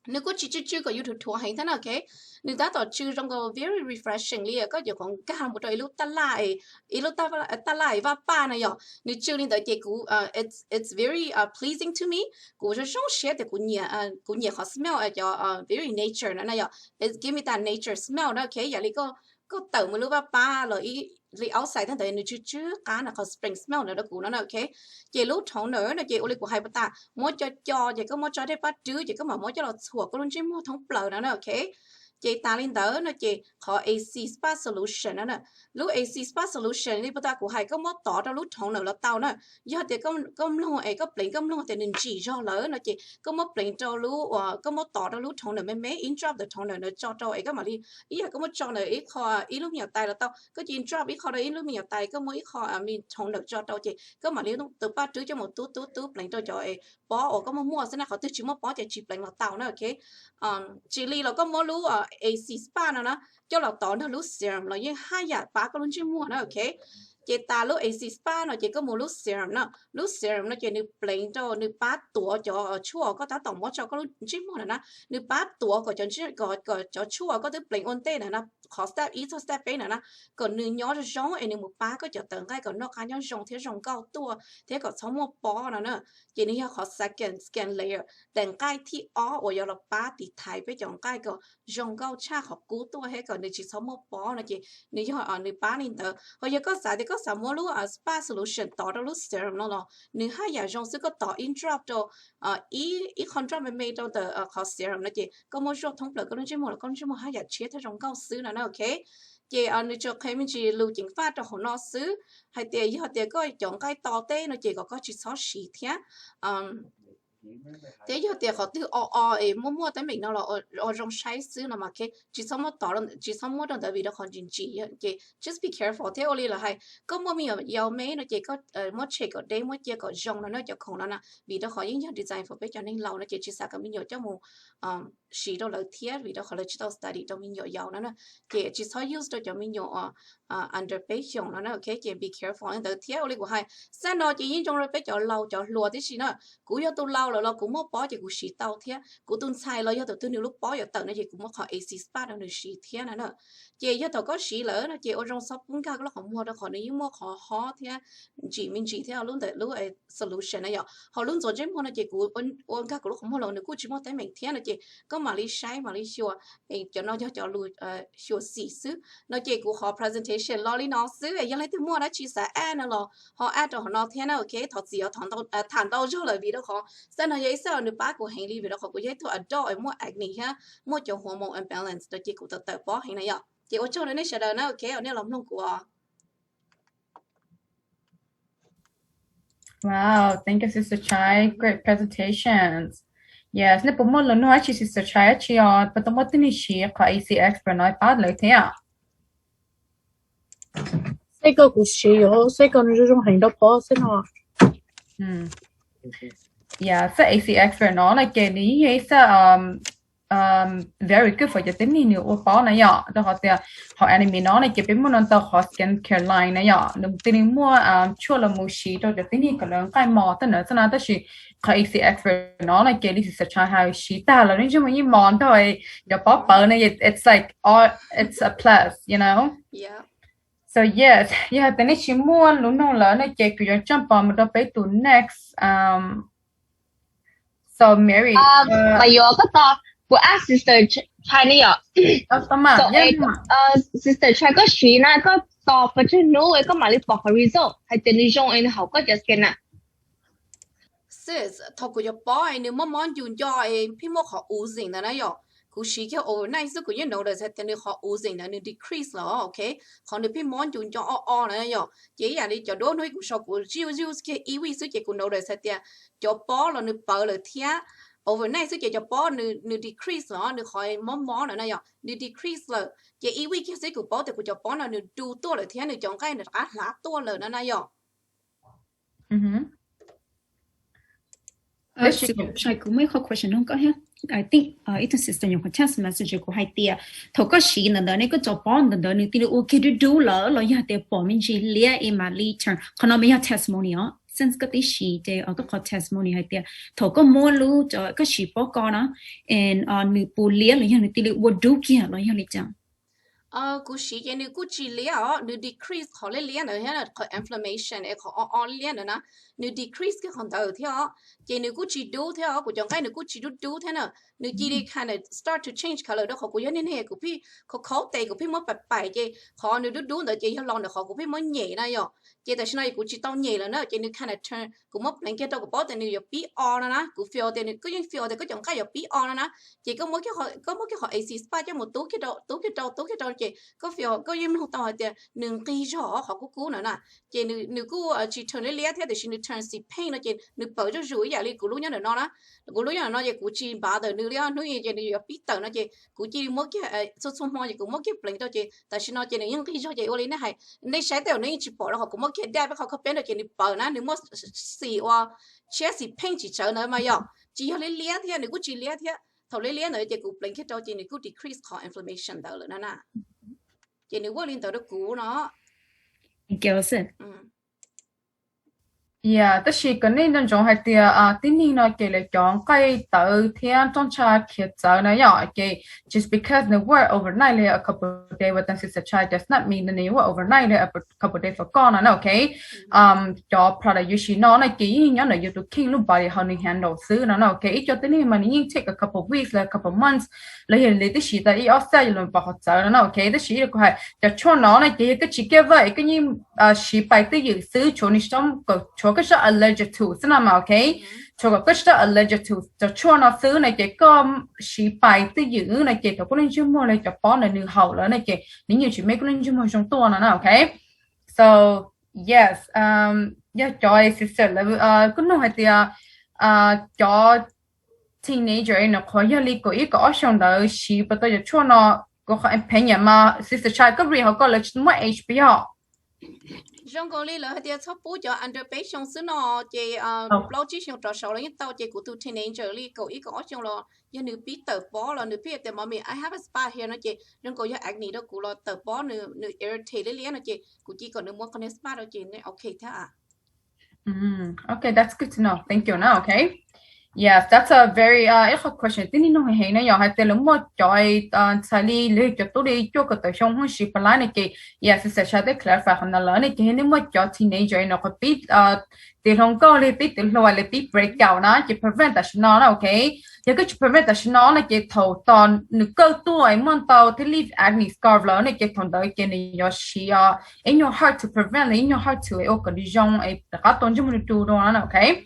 nws kuj tsis tsw tsw kom yus dhuav dhuav heev thiab na, ok. Nws tab tom tsw zoo nkaus very refreshing li koj yuav qhov nkag mus rau ib lub taj laj, ib lub taj laj vaj paj na yom, nws tsw li ntawd ces kuv it's very pleasing to me. Kuv zoo zoo siab tias kuv nyiam, kuv nyiam qhov smell cov very nature no na yom, give me that nature smell na, ok. Yam li koj tawm mus lub vaj paj los li outside tag ntawd nws tsw tsw qab na, qhov spring smell na rau kuv no na, ok. Ces lub toner no ces ua li kuv hais puas tas, muab co co ces koj muab tso dej paj rwb ces koj mam muab coj los txhuam koj lub ntsej muag thoob plaws no na, ok. Ces tas li ntawd no ces qhov A C spa solution no na, lub A C spa solution li puas tas kuv hais koj muab tov rau lub toner los tau na. Yog tias koj mloog es koj pleev koj mloog tias nws ntsim zog lawm no ces koj muab pleev rau lub uas koj muab tov rau lub toner me me, ib drop ntawm toner na tso rau es koj mam li, ib yam koj muab tso ntawm ib qho ib lub me nyuam tais los tau, koj cia li drop ib qho rau ib lub me nyuam tais, koj muab ib qho me toner tso rau ces koj mam li tus paj rwb coj mus tub tub tub pleev rau cov pob uas koj muaj muaj xwb na, qhov twg tsis muaj pob ces tsis pleev los tau na, ok. Tsis li los koj muab lub A C spa no na coj los tov nrog lub serum los yeej haj yam pab koj lub ntsej muag na, ok. Ces tas lub A C spa no ces koj mus lub serum no, lub serum no ces nws pleev rau, nws pab tuav cov tshuaj koj tab tom muab tso koj lub ntsej muag na na, nws pab tuav kom cov, kom cov tshuaj koj twb pleev ua ntej na na, qhov step ib txog step peb na na, kom nws nyob zoo es nws mus pab koj cov tawv nqaij kom noj qab nyob zoo thiab zoo nkauj tuaj thiab kom txhob muaj pob no na. Ces nws yog qhov second skin layer, daim nqaij thib ob uas yuav los pab tiv thaiv peb cov nqaij kom zoo nkauj tshaj qhov kub tuaj thiab kom nws tsis txhob muaj pob no ces nws yog nws pab li ntawd. Ho yog koj xav tias koj xav muab lub spa solution tov rau lub serum no los nws haj yam zoo xwb, koj tov ib drop rau, ib qho drop me me rau ntawm qhov serum no ces koj muab zuaj thoob plaws koj lub ntsej muag los koj lub ntsej muag haj yam tshiab thiab zoo nkauj xwb no na, ok. Ces nws tsuas qhia me ntsis lus ceev faj rau hauv no xwb hais tias yog tias koj cov nqaij to teb no ces kom koj tsis txhob siv thiab. Thiab yog tias qhov twg o o es muaj muaj teeb meem no los ua zoo saib xwb no mas tsis txhob muab tov, tsis txhob muab rau ntawd vim rau qhov ntsim ntsim ces just be careful thiab ua li lawv hais koj muaj me nyuam yaus me no ces koj muab tshem kom deb, muab cia kom zoo no na cov khoom no na, vim rau qhov yeej yog design for peb cov neeg laus no ces tsis xav kom me nyuam coj mus siv rau lawv thiab vim rau qhov lawv tsis tau study rau me nyuam yaus no na. Ces tsis txhob use rau cov me nyuam under peb xyoos no na, ok. Ces be careful li ntawd thiab ua li kuv hais, xab no ces yeej zoo rau peb cov laus cov hluas tib si na. Kuv yog tus laus lawm los kuv muaj pob ces kuv siv tau thiab, kuv tus ntxhais los yog tus twg nws lub pob yuav tawm no ces kuv muab qhov A C spa rau nws siv thiab na na. Ces yog thaum koj siv lawm no ces ua zoo txhob pub nkag koj lub qhov muag rau qhov nws yeej muaj qhov hob thiab ntsim me ntsis thiab lub ntawm lub solution na yom. Ho lub ntxuav ntsej muag no ces kuv ua nkag kuv lub qhov muag los nws kuj tsis muaj teeb meem thiab no ces koj mam li saib mam li xyuas. Cov no yog cov lus xyuam xim xwb no ces kuv qhov presentation los li no xwb, yog leej twg muaj dab tsi xav add no los ho add rau hauv no thiab na, ok. Thov txim tham ntau zog lawm vim rau qhov xab no yog ib xab uas nws pab kuv heev li vim rau qhov kuv yog ib tug adult muaj acne thiab muaj cov hormone imbalance no ces kuv tawm tawm pob heev na yom. Ces ua tsaug rau nej sawv daws na, ok, uas nej los mloog kuv os. Wow, thank you, Sister Chai. Great presentations. Yes, nej puas muaj lus nug dab tsi, Sister Chai, dab tsi os? Puas tau muaj tib neeg siv qhov A C Expert no pab lawv thiab? Xab koj kuv siv, xab koj nws zoo zoo heev rau pob xwb no. Yeah, xab A C Expert no no ces nws yeej yog ib xab very good for cov tib neeg nws ua pob na yom, rau qhov tias hauv Anime no no ces peb muaj no ntau qhov skin care line na yom, nws tis li muaj tshuaj los mus siv rau cov tib neeg kom lawv nqaij mos tej ntawd xwb na, tab sis qhov A C Expert no no ces li Sister Chai hais siv tag los nws yeej muaj yeej mos nrog cov pob pawv na, it's like, it's a plus, you know. So yes, yog tias nej tsis muaj lus nug lawm no ces kuv yuav jump mus rau peb tus next. So Mary, mas yuav koj tos kuv ask Sister Chai ne yom. Sister Chai, koj siv na koj tos pes tsawg hnub koj mam li pom qhov result hais tias nws zoo es nws haum koj cov skin na? Sis, thaum kuv cov pob nws mob mob ncu nco es pheej muaj qhov oozing ntawd na yom, kuv siv kiag overnight xwb kuv yeej notice hais tias nws qhov oozing ntawd nws decrease lawm, ok. Qhov nws pheej mob ncu nco o o na yom, ces ib yam li cov duab hnub kuv sau kuv use use kiag ib week xwb ces kuv notice hais tias cov pob los nws pawv lawm thiab. Overnight xwb ces cov pob nws decrease lawm, nws qhov mob mob na na yom, nws decrease lawm ces ib week kiag xwb kuv paub tias kuv cov pob no nws du tuaj lawm thiab nws cov nqaij nws rov qab hlav tuaj lawm na na yom. Kuv muaj ib qho question nug koj thiab. I think ib tug sister nyuam qhuav text message kuv hais tias thaum koj siv ntawm ntawd ne koj cov pob ntawm ntawd nws tis li ua kiag dub dub lawm los yog tias pom me ntsis liab es mam li turn? Qhov no mas yog testimony os, since koj twb siv ces koj qhov testimony hais tias thaum koj muab lub, koj siv pob ko na, nws puas liab los yog nws tis li ua dub kiag los yog li cas? Kuv siv ces nws kuj tsis liab os, nws decrease qhov liab liab ntawd thiab qhov inflammation es qhov o o liab ntawd na, nws decrease kiag qhov ntawd thiab os. Ces nws kuj tsis dub thiab os, kuv cov nqaij nws kuj tsis dub dub thiab na. Nws cia li kind of start to change color rau qhov kuv yog niag neeg kuv pheej khaub khaub tes kuv pheej muab paim paim ces qhov nws dub dub ntawd ces yog los ntawm qhov kuv pheej muab nyem na yom. Ces tam sim no kuv tsis tau nyem lawm na ces nws kind of turn, kuv muab pleev kiag rau kuv paub tias nws yuav pib o no na, kuv feel tias koj yeej feel tias koj cov nqaij yuav pib o no na. Ces koj muab kiag qhov A C spa coj mus tub kiag rau tub kiag rau tub kiag rau ces koj feel koj yeej mloog tau hais tias nws nqig zog qhov kub kub ntawd na. Ces nws kuj tsis turn liab liab thiab tiam sis nws turn xim pheej no ces nws pawv zuj zus ib yam li kuv lub nyob ntawm no na. Kuv lub nyob ntawm no ces kuv tsis bother nws li, hnub ib ces nws yuav pib tawm no ces kuv cia li muab kiag, txhua txhua hmo ces kuv muab kiag pleev rau ces tam sim no ces nws yeej nqig zog ces ua li nej hais, nej saib tej zaum nej yeej tsis pom rau qhov kuv muab kiag dab peb qhov khaub peb no ces nws pawv na, nws muaj xim uas tshiab xim pheej tsis tsawv ntawd mas yom, tsis yog liab liab thiab nws kuj tsis liab thiab. Thaum liab liab ntawd ces kuv pleev kiag rau ces nws kuj decrease qhov inflammation ntawd lawm na na. Ces nws ua li ntawd rau kuv no. Yeah, tab sis kom nej nco ntsoov hais tias tib neeg no ces lawv cov nqaij tawv thiab roj ntsha khiav txawv na yom, ces just because nws work overnight li a couple days, ua tas xwv xav tshai cov snap me no nws work overnight li a couple days for koj no na, ok. Cov product yus siv no na ces yeej nyob ntawm yus tus kheej lub body hauv nws handle xwb no na, ok. Ib co tib neeg mas nws yeej take a couple weeks los couple months los yog li tib si tas ib ob xyoo los pom qhov txawv no na, ok. Tab sis kuv hais cov tshuaj no na ces yog koj tsis care es koj yeej siv pais twj ywm xwb, tshuav nws, tshuav koj sab allergic to xwb no mas, ok. Tshuav kom koj sab allergic to cov tshuaj no xwb no ces koj siv pais twj ywm no ces thaum koj lub ntsej muag los cov pob ntawd nws haum lawm no ces nws yeej tsis make koj lub ntsej muag zoo tuaj no na, ok. So yes, yog cov sister lawv kuj nug hais tias cov teenager no qhuav yog li kaum ib kaum ob xyoo ntawd siv puas tau cov tshuaj no, kuv qhov opinion mas sister tshai koj read hauv koj lawv tsis muaj age puas yog? Zoo nkaus li lawv hais tias txhob pub cov under peb xyoo xwb no, ces plaub tsib xyoo rov saud los yeej tau, ces kuv tus teenager li kaum ib kaum ob xyoo los yog nws pib tawm pob los nws pheej tias mommy I have a spot here no ces zoo nkaus yog acne rau kuv los tawm pob nws, nws irritate liab liab no ces kuv cia kom nws muab qhov niag spot rau ces nws ok thiab. Okay, that's good to know. Thank you na, okay. Yes, that's a very ib qho question tib neeg nug heev heev na yog hais tias lawv muaj cov ntxhais li lawv cov tub li cuaj kaum tawm xyoo hnub siv pab laib no ces yes, sister tshai twb clarify qhov ntawd lawm ne, ces yog nej muaj cov teenager no qhov pib tis hluas nkauj li pib tis hluas li pib breakout na ces prevent tam sim no na, okay. Yog koj tsis prevent tam sim no no ces thaum tos nws kawg tuaj es muaj ntau thiab leave acne scar lawm no ces thaum ntawd ces nws yuav siv ib nyuag herb to prevent los ib nyuag herb to ua kom nws zoo es rov qab tau ntsej muag du du no na, okay.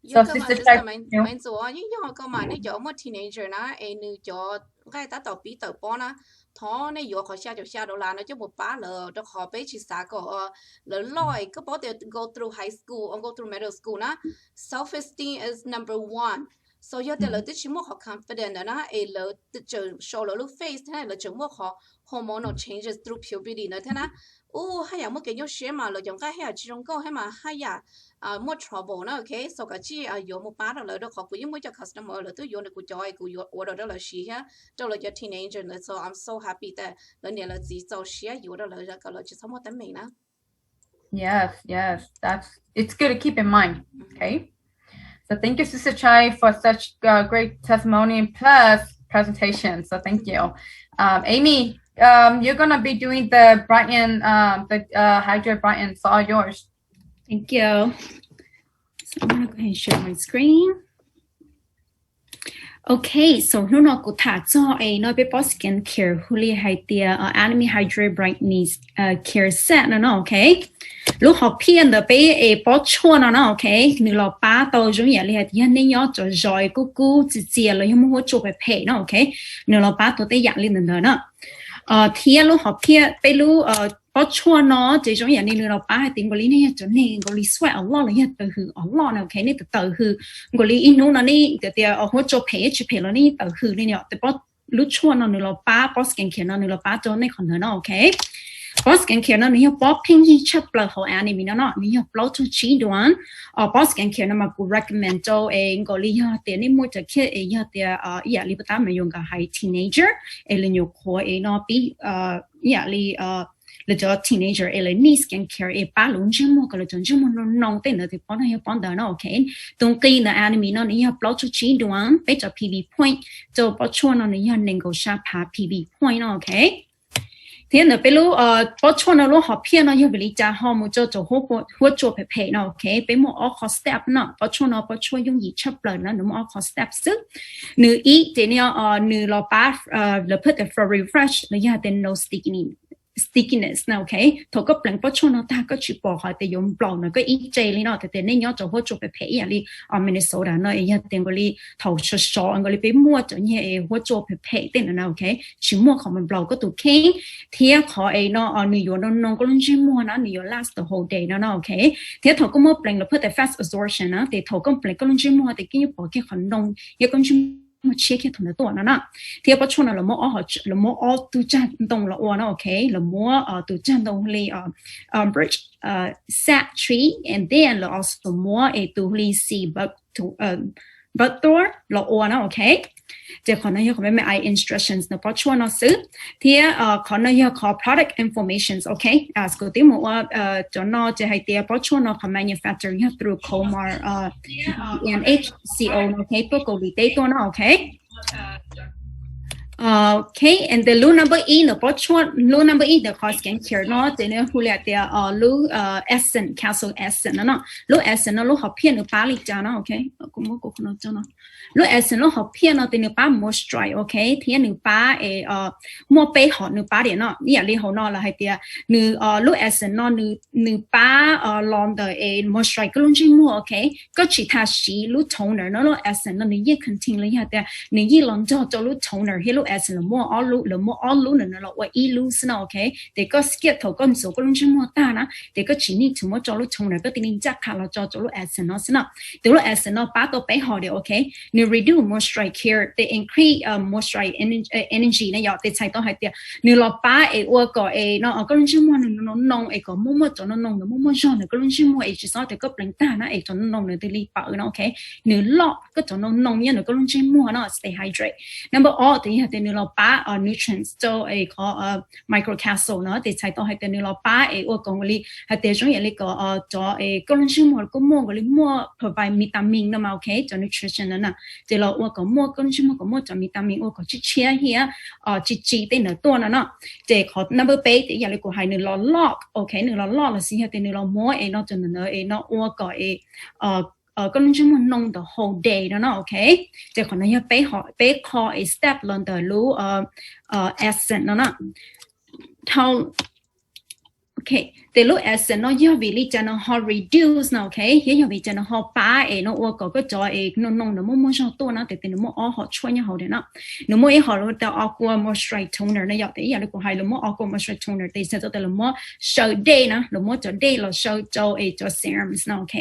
So sister tshai, Maiv Ntxuam, yeej yog koj mas nej cov muaj teenager na es nws cov nqaij tab tom pib tawm pob na, thov nej yuav qhov xya caum xya dollar no coj mus pab lawv rau qhov peb tsis xav kom lawv loj es koj paub tias go through high school or go through middle school na, self esteem is number one. So yog tias lawv twb tsis muaj qhov confident ntawd na es lawv tseem show lawv lub face thiab lawv tseem muaj qhov hormonal changes through puberty ntawd thiab na, ub haj yam muaj kev nyuaj siab mas lawv cov nqaij haj yam tsis zoo nkauj thiab mas haj yam muaj trouble na, okay. So kav tsij yuav mus pab rau lawv rau qhov kuv yeej muaj cov customer lawv twb yuav kuv cov es kuv yuav ua rau rau lawv siv thiab rau lawv cov teenager ntawd, so I'm so happy that lawv niam lawv txiv txaus siab yuav rau lawv kom lawv tsis txhob muaj teeb meem na. Yes, yes, that's, it's good to keep in mind. Okay. So thank you, sister tshai, for such great testimony plus presentation. So thank you. Amy, you're gonna be doing the Brighten, the Hydrate Brighten, it's all yours. Thank you. So I'm gonna go ahead and share my screen. Okay, so hnub no kuv tham txog es no peb pob skin care hu li hais tias Anime Hydrate Brightening Care Set no no, okay. Lub hom phiaj ntawm peb es pob tshuaj no no, okay, nws los pab tau zoo yam li hais tias yog nej nyob cov zos es kub kub txias txias los yog muaj huab tsua phem phem no, okay, nws los pab tau tej yam li ntawd ntawd na. Thiab lub hom phiaj peb lub pob tshuaj no ces zoo yam li nws los pab hais tias nkaus li nej yog cov neeg nkaus li sweat a lot los yog tawm hws a lot no, okay, nej tawm hws nkaus li ib hnub no nej tias huab tsua phem tsis phem los nej tawm hws li no, lub tshuaj no nws los pab, pob skin care no nws los pab rau nej qhov ntawd no, okay. Pob skin care no nws yog pob pheej yig tshaj plaws hauv Anime no no, nws yog plaub caug tsib duas. Pob skin care no mas kuv recommend rau es nkaus li yog tias nej muaj cov kiag es yog tias ib yam li puas tab mas yuav nkaus hais teenager es lawv nyuam qhuav es no pib ib yam li lawv cov teenager es lawv need skin care es pab lawv ntsej muag kom lawv cov ntsej muag noo noo tej ntawd ces pob no yog pob ntawd no, okay. Tus nqi ntawm Anime no nws yog plaub caug tsib duas, peb cov P V point rau pob tshuaj no nws yog nees nkaum xya phav P V point no, okay. Thiab ntawm peb lub pob tshuaj no lub hom phiaj no yog vim li cas ho mus rau cov huab tsua phem phem no, okay. Peb muaj ob qho step no, pob tshuaj no pob tshuaj yooj yim tshaj plaws na, nws muaj ob qho step xwb. Nws ib ces nws los pab, lawv pheej tias refresh los yog tias no stickiness no, okay. Thaum koj pleev pob tshuaj no tag koj tsis pom hais tias yuav nplaum no koj ib tse li no, tias tias nej nyob rau huab tsua phem phem ib yam li Minnesota no es yog tias nkaus li thaum sov sov nkaus li peb muaj cov nyuag es huab tsua phem phem tej ntawd na, okay, tsis muaj qhov mus nplaum koj tus kheej. Thiab qhov es no nws yuav noo noo koj lub ntsej muag na, nws yuav last the whole day no no, okay. Thiab thaum koj muab pleev lawv pheej tias fast absorption na, ces thaum koj pleev koj lub ntsej muag ces koj yeej pom kiag qhov noo, yog koj ntsej muag tshiab kiag thaum ntawd tuaj no na. Thiab pob tshuaj no lawv muab ob tug tsag ntoo los ua no, okay, lawv muab tus tsag ntoo li birch, sap tree, and then lawv also muab es tus li sea buck, Bergdorf los ua na, ok. Ces qhov no yog qhov me me instructions ntawm pob tshuaj no xwb. Thiab qhov no yog qhov product informations, ok. Kuv twb mus ua cov no ces hais tias pob tshuaj no qhov manufacturer yog through Colmar, M H C O no, ok, tuaj Kaus Lim teb tuaj no, ok. Ok, and then lub number ib ntawm pob tshuaj, lub number ib ntawm qhov skincare no ces nws hu li hais tias lub essence, Castle Essence no no. Lub essence no lub hom phiaj nws pab li cas no, ok. Kuv muab kuv qhov no coj no. Lub essence lub hom phiaj no ces nws pab moisturize, ok, thiab nws pab es muaj peb hom nws pab tias no, ib yam li hauv no lawv hais tias nws lub essence no nws pab los ntawm es moisturize koj lub ntsej muag, ok. Koj tsis tas siv lub toner no, lub essence no nws yeej contain los yog tias nws yeej los nrog rau lub toner thiab lub essence lawv muaj ob lub, lawv muaj ob lub no nws los ua ib lub xwb no, ok. Ces koj skip thaum koj ntxuav koj lub ntsej muag tag na, ces koj tsis need to muab tso lub toner, koj thiaj li ncaj qha los tso rau lub essence no xwb no. Ces lub essence no pab tau peb hom tias, ok, nws reduce moisture carrier, ces increase moisture energy na yom, ces txhais tau hais tias nws los pab es ua kom es no koj lub ntsej muag nws noo noo es kom muaj muaj cov noo noo nws muaj muaj zog ntawm koj lub ntsej muag es tsis txhob tias koj pleev tag na es cov noo noo nws thiaj li pawv no, ok. Nws loj koj cov noo noo nyob ntawm koj lub ntsej muag no, stay hydrate. Number ob ces yog tias nws los pab nutrients rau es qhov microcapsule no, ces txhais tau hais tias nws los pab es ua kom li hais tias zoo yam li kom cov es koj lub ntsej muag koj muaj nkaus li muaj provide vitamin no mas, ok, cov nutrition no na, ces los ua kom muaj koj lub ntsej muag kom muaj cov vitamin ua kom tshiab tshiab thiab tsis tsim tej ntawd tuaj no no. Ces qhov number peb ces yam li kuv hais nws los loj, ok, nws los loj los sis yog tias nws los muab es no cov ntawd es no ua kom es koj lub ntsej muag noo the whole day no no, ok. Ces qhov no yog peb qho es step los ntawm lub essence no no. Ces lub essence no yog vim li cas nws ho reduce no, ok, thiab yog vim cas nws ho pab es no ua kom koj cov es noo noo nws muaj muaj zog tuaj no, ces nws muaj ob hom tshuaj nyob hauv no. Nws muaj ib hom lawv hu tias aqua moisture toner no yom, ces ib yam li kuv hais lawv muab aqua moisture toner ces txhais tau tias lawv muab saw dej na, lawv muab cov dej los saw rau es cov serums no, ok.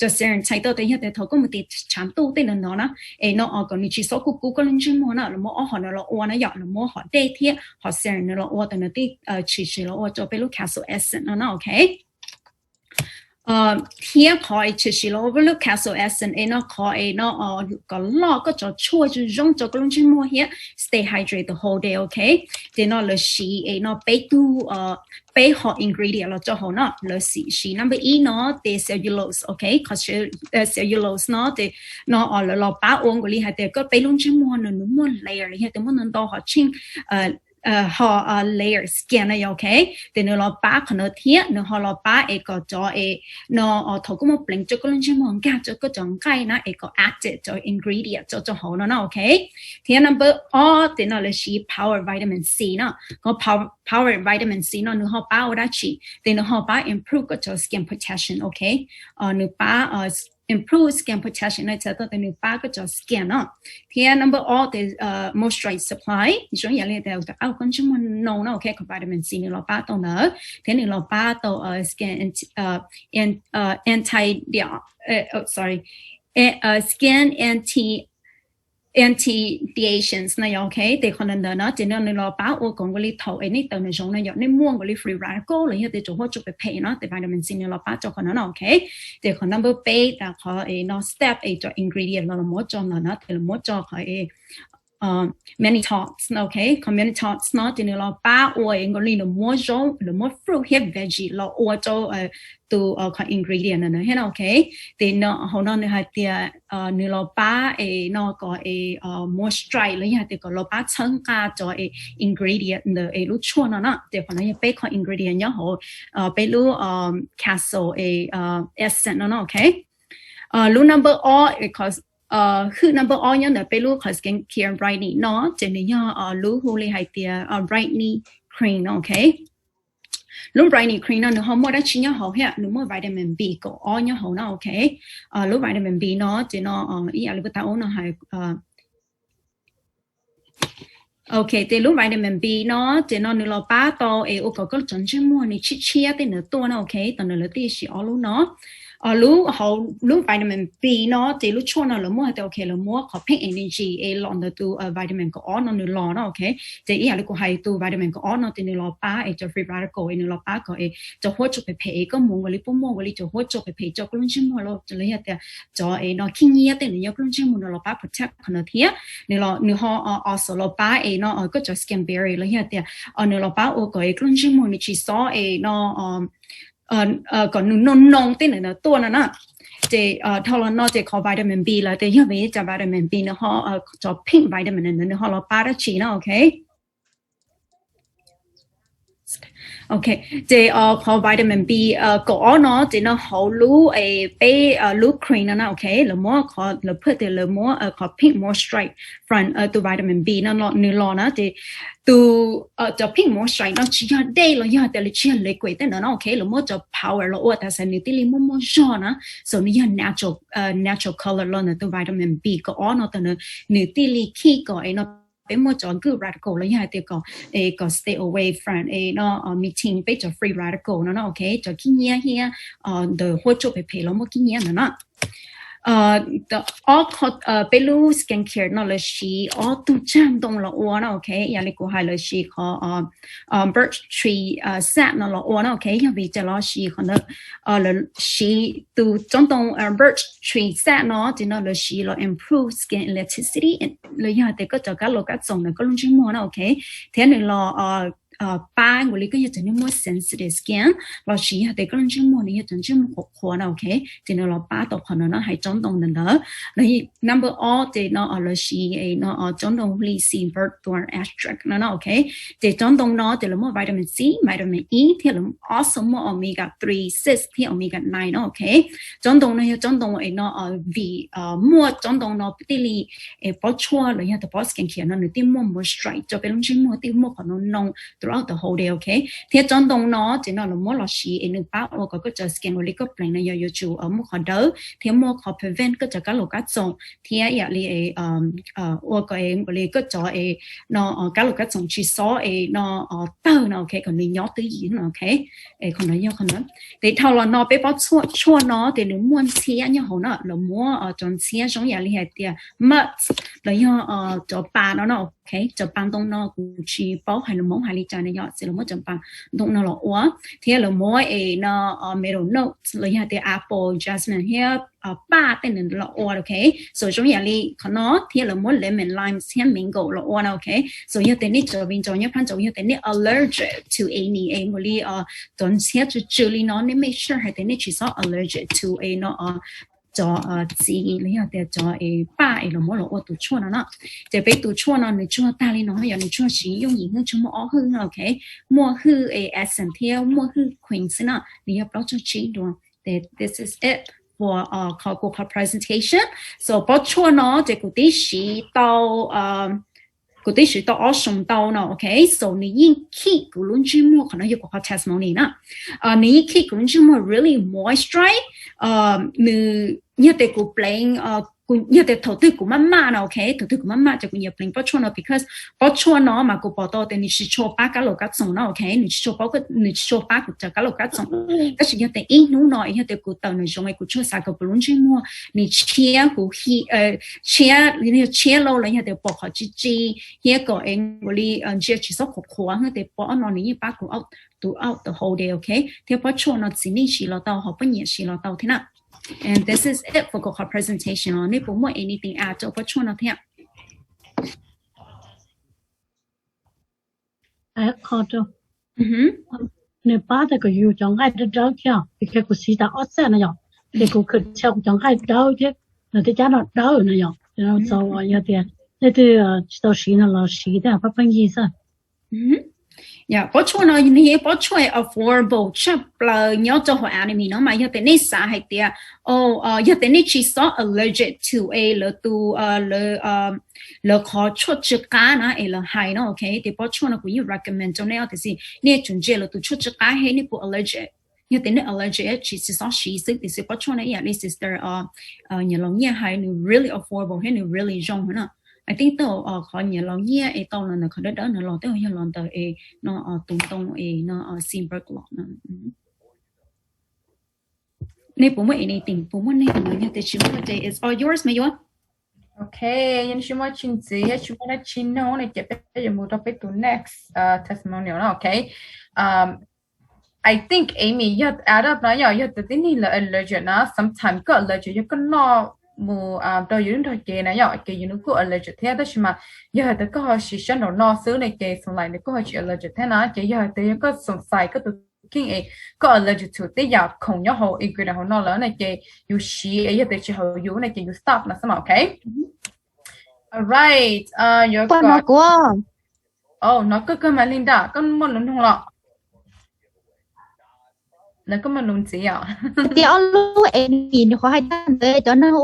Cov serum txhais tau tias yog tias thaum koj mus tim tshav ntuj tej ntawd no na, es no kom nws tsis txhob kub kub koj lub ntsej muag na, lawv muab ob hom no los ua na yom, lawv muab hom dej thiab hom serum no los ua, tus no thiaj tshwm sim los ua rau peb lub Castle Essence no na, ok. Thiab qhov es tshwm sim los ua peb lub Castle Essence es no qhov es no kom loj koj cov tshuaj zoo zoo rau koj lub ntsej muag thiab stay hydrated the whole day, ok. Ces no lawv siv es no peb tug peb hom ingredient los rau hauv no, lawv siv number ib no ces cellulose, ok. Qhov cellulose no ces no lawv los pab ua nkaus li hais tias koj peb lub ntsej muag nws nws muaj layer los yog tias muaj ntau ntau hom tsheej ho layer skin no yom, ok. Ces nws los pab qhov no thiab nws ho los pab es kom cov es no thaum koj muab pleev rau koj lub ntsej muag nkag rau koj cov nqaij na es kom active cov ingredient rau rau hauv no no, ok. Thiab number ob ces no lawv siv power vitamin C no. Qhov power vitamin C no nws ho pab ua dab tsi? Ces nws ho pab improve koj cov skin protection, ok. Nws pab improve skin protection no txhais tau tias nws pab koj cov skin no. Thiab number ob ces moisture supply, zoo yam li tias qab koj ntsej muag noo no, ok, qhov vitamin C nws los pab tau ntawd thiab nws los pab tau skin anti, sorry, skin anti anti-adations no yom, ok. Ces qhov ntawd ntawd no ces no nws los pab ua kom nkaus li thaum es nej taws nws zoov no yom, nej muaj nkaus li free radical los yog tias tsaus huab tsaus phem phem no ces vitamin C nws los pab rau qhov no no, ok. Ces qhov number peb tas qhov es no step es cov ingredient los los muab rau ntawm no ces los muab rau qhov es mannitol no, ok. Qhov mannitol no ces nws los pab ua es nkaus li lawv muab zaub, lawv muab fruit thiab veggie los ua rau tus qhov ingredient no no thiab no, ok. Ces no hauv no nws hais tias nws los pab es no kom es moisturize los yog tias kom los pab txhawb nqa cov es ingredient ntawm es lub tshuaj no no. Ces qhov no yog peb qhov ingredient nyob hauv peb lub Castle es essence no no, ok. Lub number ob, hwj number ob nyob ntawm peb lub qhov skin care brightening no ces nws yog lub hu li hais tias brightening cream no, ok. Lub brightening cream no nws ho muaj dab tsi nyob hauv thiab? Nws muaj vitamin B kaum ob nyob hauv no, ok. Lub vitamin B no ces no ib yam li puag ta ub no hais, ok, ces lub vitamin B no ces no nws los pab tau es ua kom koj cov ntsej muag nws tshiab tshiab tej ntawd tuaj no, ok. Tam sim no lawv thiaj siv ob lub no. lub hauv lub vitamin B no ces lub tshuaj no lawv muab hais tias ok lawv muab qhov pink energy es los ntawm tus vitamin kaum ob no nws los no ok. Ces ib yam li kuv hais tus vitamin kaum ob no ces nws los pab es cov free radical es nws los pab kom es cov huab tsuag phem phem es koj mus ua li puab muaj ua li cov huab tsuag phem phem coj koj lub ntsej muag los yog tias cov es no khib nyiab tej nws nyob koj lub ntsej muag nws los pab protect qhov ntawd thiab nws ho also los pab es no koj cov skin barrier los yog tias nws los pab ua kom es koj lub ntsej muag nws tsis xob es no kom nws noo noo tej ntawd tuaj no na. Ces dhau los no ces qhov vitamin B lawv tias yog vim li cas vitamin B nws ho, cov pink vitamin ntawd nws ho los pab dab tsi no ok. Ok, ces qhov vitamin B kaum ob no ces no hauv lub peb lub cream no na ok lawv muab qhov lawv pheej tias lawv muab qhov pink moisture from tus vitamin B no nws los na ces tus cov pink moisture no tsis yog dej los yog tias lawv tsis yog liquid tej ntawd no ok lawv muab cov powder los ua tas xav nws thiaj li muaj muaj zog na. So nws yog natural color los ntawm tus vitamin B kaum ob no tas nws thiaj li khij kom es no peb muaj cov good radical los yog hais tias kom kom stay away from es no meeting peb cov free radical no no ok cov khib nyiab thiab ntawm huab tsuag phem phem los muaj khib nyiab ntawd no. Ob, peb lub skin care no lawv siv ob tug tsag ntoo los ua no ok. Yam li kuv hais lawv siv qhov birch tree sap no los ua no ok. Yog vim cas lawv siv qhov ntawd, lawv siv tus tsob ntoo birch tree sap no ces no lawv siv los improve skin elasticity los yog tias koj cov kab laus kab txoos ntawm koj lub ntsej muag no ok. Thiab nws los pab ua li koj yog cov neeg muaj sensitive skin los sis yog tias koj lub ntsej muag nws yog cov ntsej muag qhuav qhuav no ok. Ces nws los pab tau qhov no no hais tsob ntoo ntawd ntawd. Number ob ces no lawv siv no tsob ntoo hli si bird thorn extract no no ok. Ces tsob ntoo no ces lawv muaj vitamin C, vitamin E thiab lawv also muaj omega three, six thiab omega nine no ok. Tsob ntoo no yog tsob ntoo es no vim muaj tsob ntoo no thiaj li pob tshuaj los yog tias pob skin care no nws thiaj muaj moisture rau peb lub ntsej muag thiaj muaj qhov noo noo throughout the whole day ok. Thiab tsob ntoo no ces no lawv muab los siv es nws pab ua kom koj cov skin ua li koj pleev no yog yuav tsum muaj qhov dawb thiab muaj qhov prevent koj cov kab laus kab txoos thiab yam li ua kom ua li koj cov es no kab laus kab txoos tsis xob es no tawg no ok kom nws nyob twj ywm no ok. Qhov no yog qhov no. Ces dhau los no peb pob tshuaj no ces nws muaj ntxhiab nyob hauv no lawv muab cov ntxhiab zoo yam li hais tias muds los yog cov pas no no ok. Cov pas ntoo no kuv tsis paub hais lus Hmoob hais li cas no yog ces lawv muab cov pas ntoo no los ua thiab lawv muab es no middle notes los yog tias apple, jasmine thiab paj tej ntawd los ua ok. So zoo yam li qhov no thiab lawv muab lemon, lime thiab mango los ua no ok. So yog tias nej cov viv ncaus nyob phab ntsaum yog tias nej allergic to any es ua li cov ntxhiab tsw tsw li no nej make sure hais tias nej tsis txhob allergic to es no cov txiv los yog tias cov paj es los muab los ua tus tshuaj no no. Ces peb tus tshuaj no nws tsuag tag li no yog nws tsuag siv yooj yim hwj tsuag muaj ob hwj no ok. Muaj hwj es essence thiab muaj hwj cream xwb no nws yog plaub caug tsib dua. This is it for qhov kuv qhov presentation. So pob tshuaj no ces kuv twb siv tau kuv twb siv tau ob xyoos ntau no ok. So nws yeej keep kuv lub ntsej muag, qhov no yog kuv qhov testimony na, nws yeej keep kuv lub ntsej muag really moisturize. Nws yog tias kuv pleev, yog tias thaum twg kuv maj maj no ok, thaum twg kuv maj maj ces kuv nyiam pleev pob tshuaj no because pob tshuaj no mas kuv pom tau tias nws tsis tshua pab kab laus kab txoos no ok, nws tsis tshua pab, nws tsis tshua pab kuv cov kab laus kab txoos. Tab sis yog tias ib hnub no yog tias kuv tawm nws zoo es kuv tsuag xav kom kuv lub ntsej muag nws tshiab huv hi, tshiab, tshiab lauj los yog tias pom qhov tsis tsis thiab kom es ua li ntsia tsis xob qhuav qhuav hwj tias pob no nws yeej pab kuv throughout the whole day ok. Thiab pob tshuaj no txiv neej siv los tau, ho poj niam siv los tau thiab na. And this is it for kuv qhov presentation os. Nej puas muaj anything add rau pob tshuaj no thiab? Qhov rau nws pab tau kom yus cov nqaij dawb dawb thiab, vim kuv siv tas ob txaj no yom, ces kuv khwv tau kuv cov nqaij dawb thiab, nws tej cab no dawb no yom, txaus yog tias leej twg tsis tau siv no los siv tej pab pheej yig xwb. Pob tshuaj no nws yog pob tshuaj affordable tshaj plaws nyob rau hauv anime no mas yog tias nej xav hais tias, yog tias nej tsis xob allergic to es lawv tus lawv qhov tshuaj tsw qab na es lawv hais no ok, ces pob tshuaj no kuv yeej recommend rau nej os. Tiam sis nej tsum ntsia lawv tus tshuaj tsw qab thiab nej puas allergic. Yog tias nej allergic tsis tsis xob siv xwb, tiam sis pob tshuaj no ib yam li sister Nyiam Laus Nyiaj hais nws really affordable thiab nws really zoo na. I think tau qhov Nyiam Laus Nyiaj es tau los ntawm qhov dawb dawb no los twb yog los ntawm es no tus ntoo es no Simberg los no. Nej puas muaj anything, puas muaj nej no yog tias tsis muaj ces it's all yours, Maiv Yuav. Ok, yog nej tsis muaj tsis ntxiv thiab tsis muaj dab tsi nug no ces peb yuav mus rau peb tus next testimonial no, ok. I think Amy, yog add up no yog, yog tias tib neeg lawv allergic na, sometimes koj allergic yog koj noj mus rau yus lub nrog cev na yog ces yus nws kuj allergic thiab, tab sis mas yog hais tias koj ho siv sab nraum no xwb ne ces xav li nws kuj ho tsis allergic thiab na. Ces yog hais tias yog koj xav xais koj tus kheej es koj allergic to tej yam khoom nyob hauv ingredient hauv no lawm na ces yus siv, es yog tias tsis haum yus ne ces yus stop no xwb mas, ok. Alright, yuav kuv no kawg kawg mas Linda, koj muaj lus nug los? Lawv koj muaj lus ntxiv os? Tias ob lub Amy nws qhov hais tag ntawd cov neeg,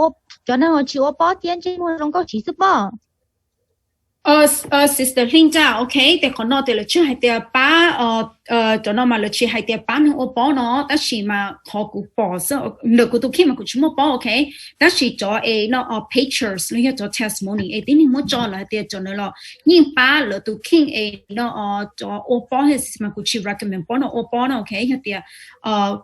cov neeg tsis ua pob thiab ntsej muag zoo nkauj tsis xwb pob? Sister Linda, ok, tias qhov no tias lawv tsis hais tias pab, cov no mas lawv tsis hais tias pab neeg ua pob no, tab sis mas qhov kuv pom xwb, ntawm kuv tus kheej mas kuv tsis muaj pob, ok, tab sis cov es no pictures los yog cov testimony es tib neeg muab tso lawm hais tias cov no los yeej pab lawv tus kheej es no cov ua pob thiab mas kuv tsis recommend pob no ua pob no, ok. Yog tias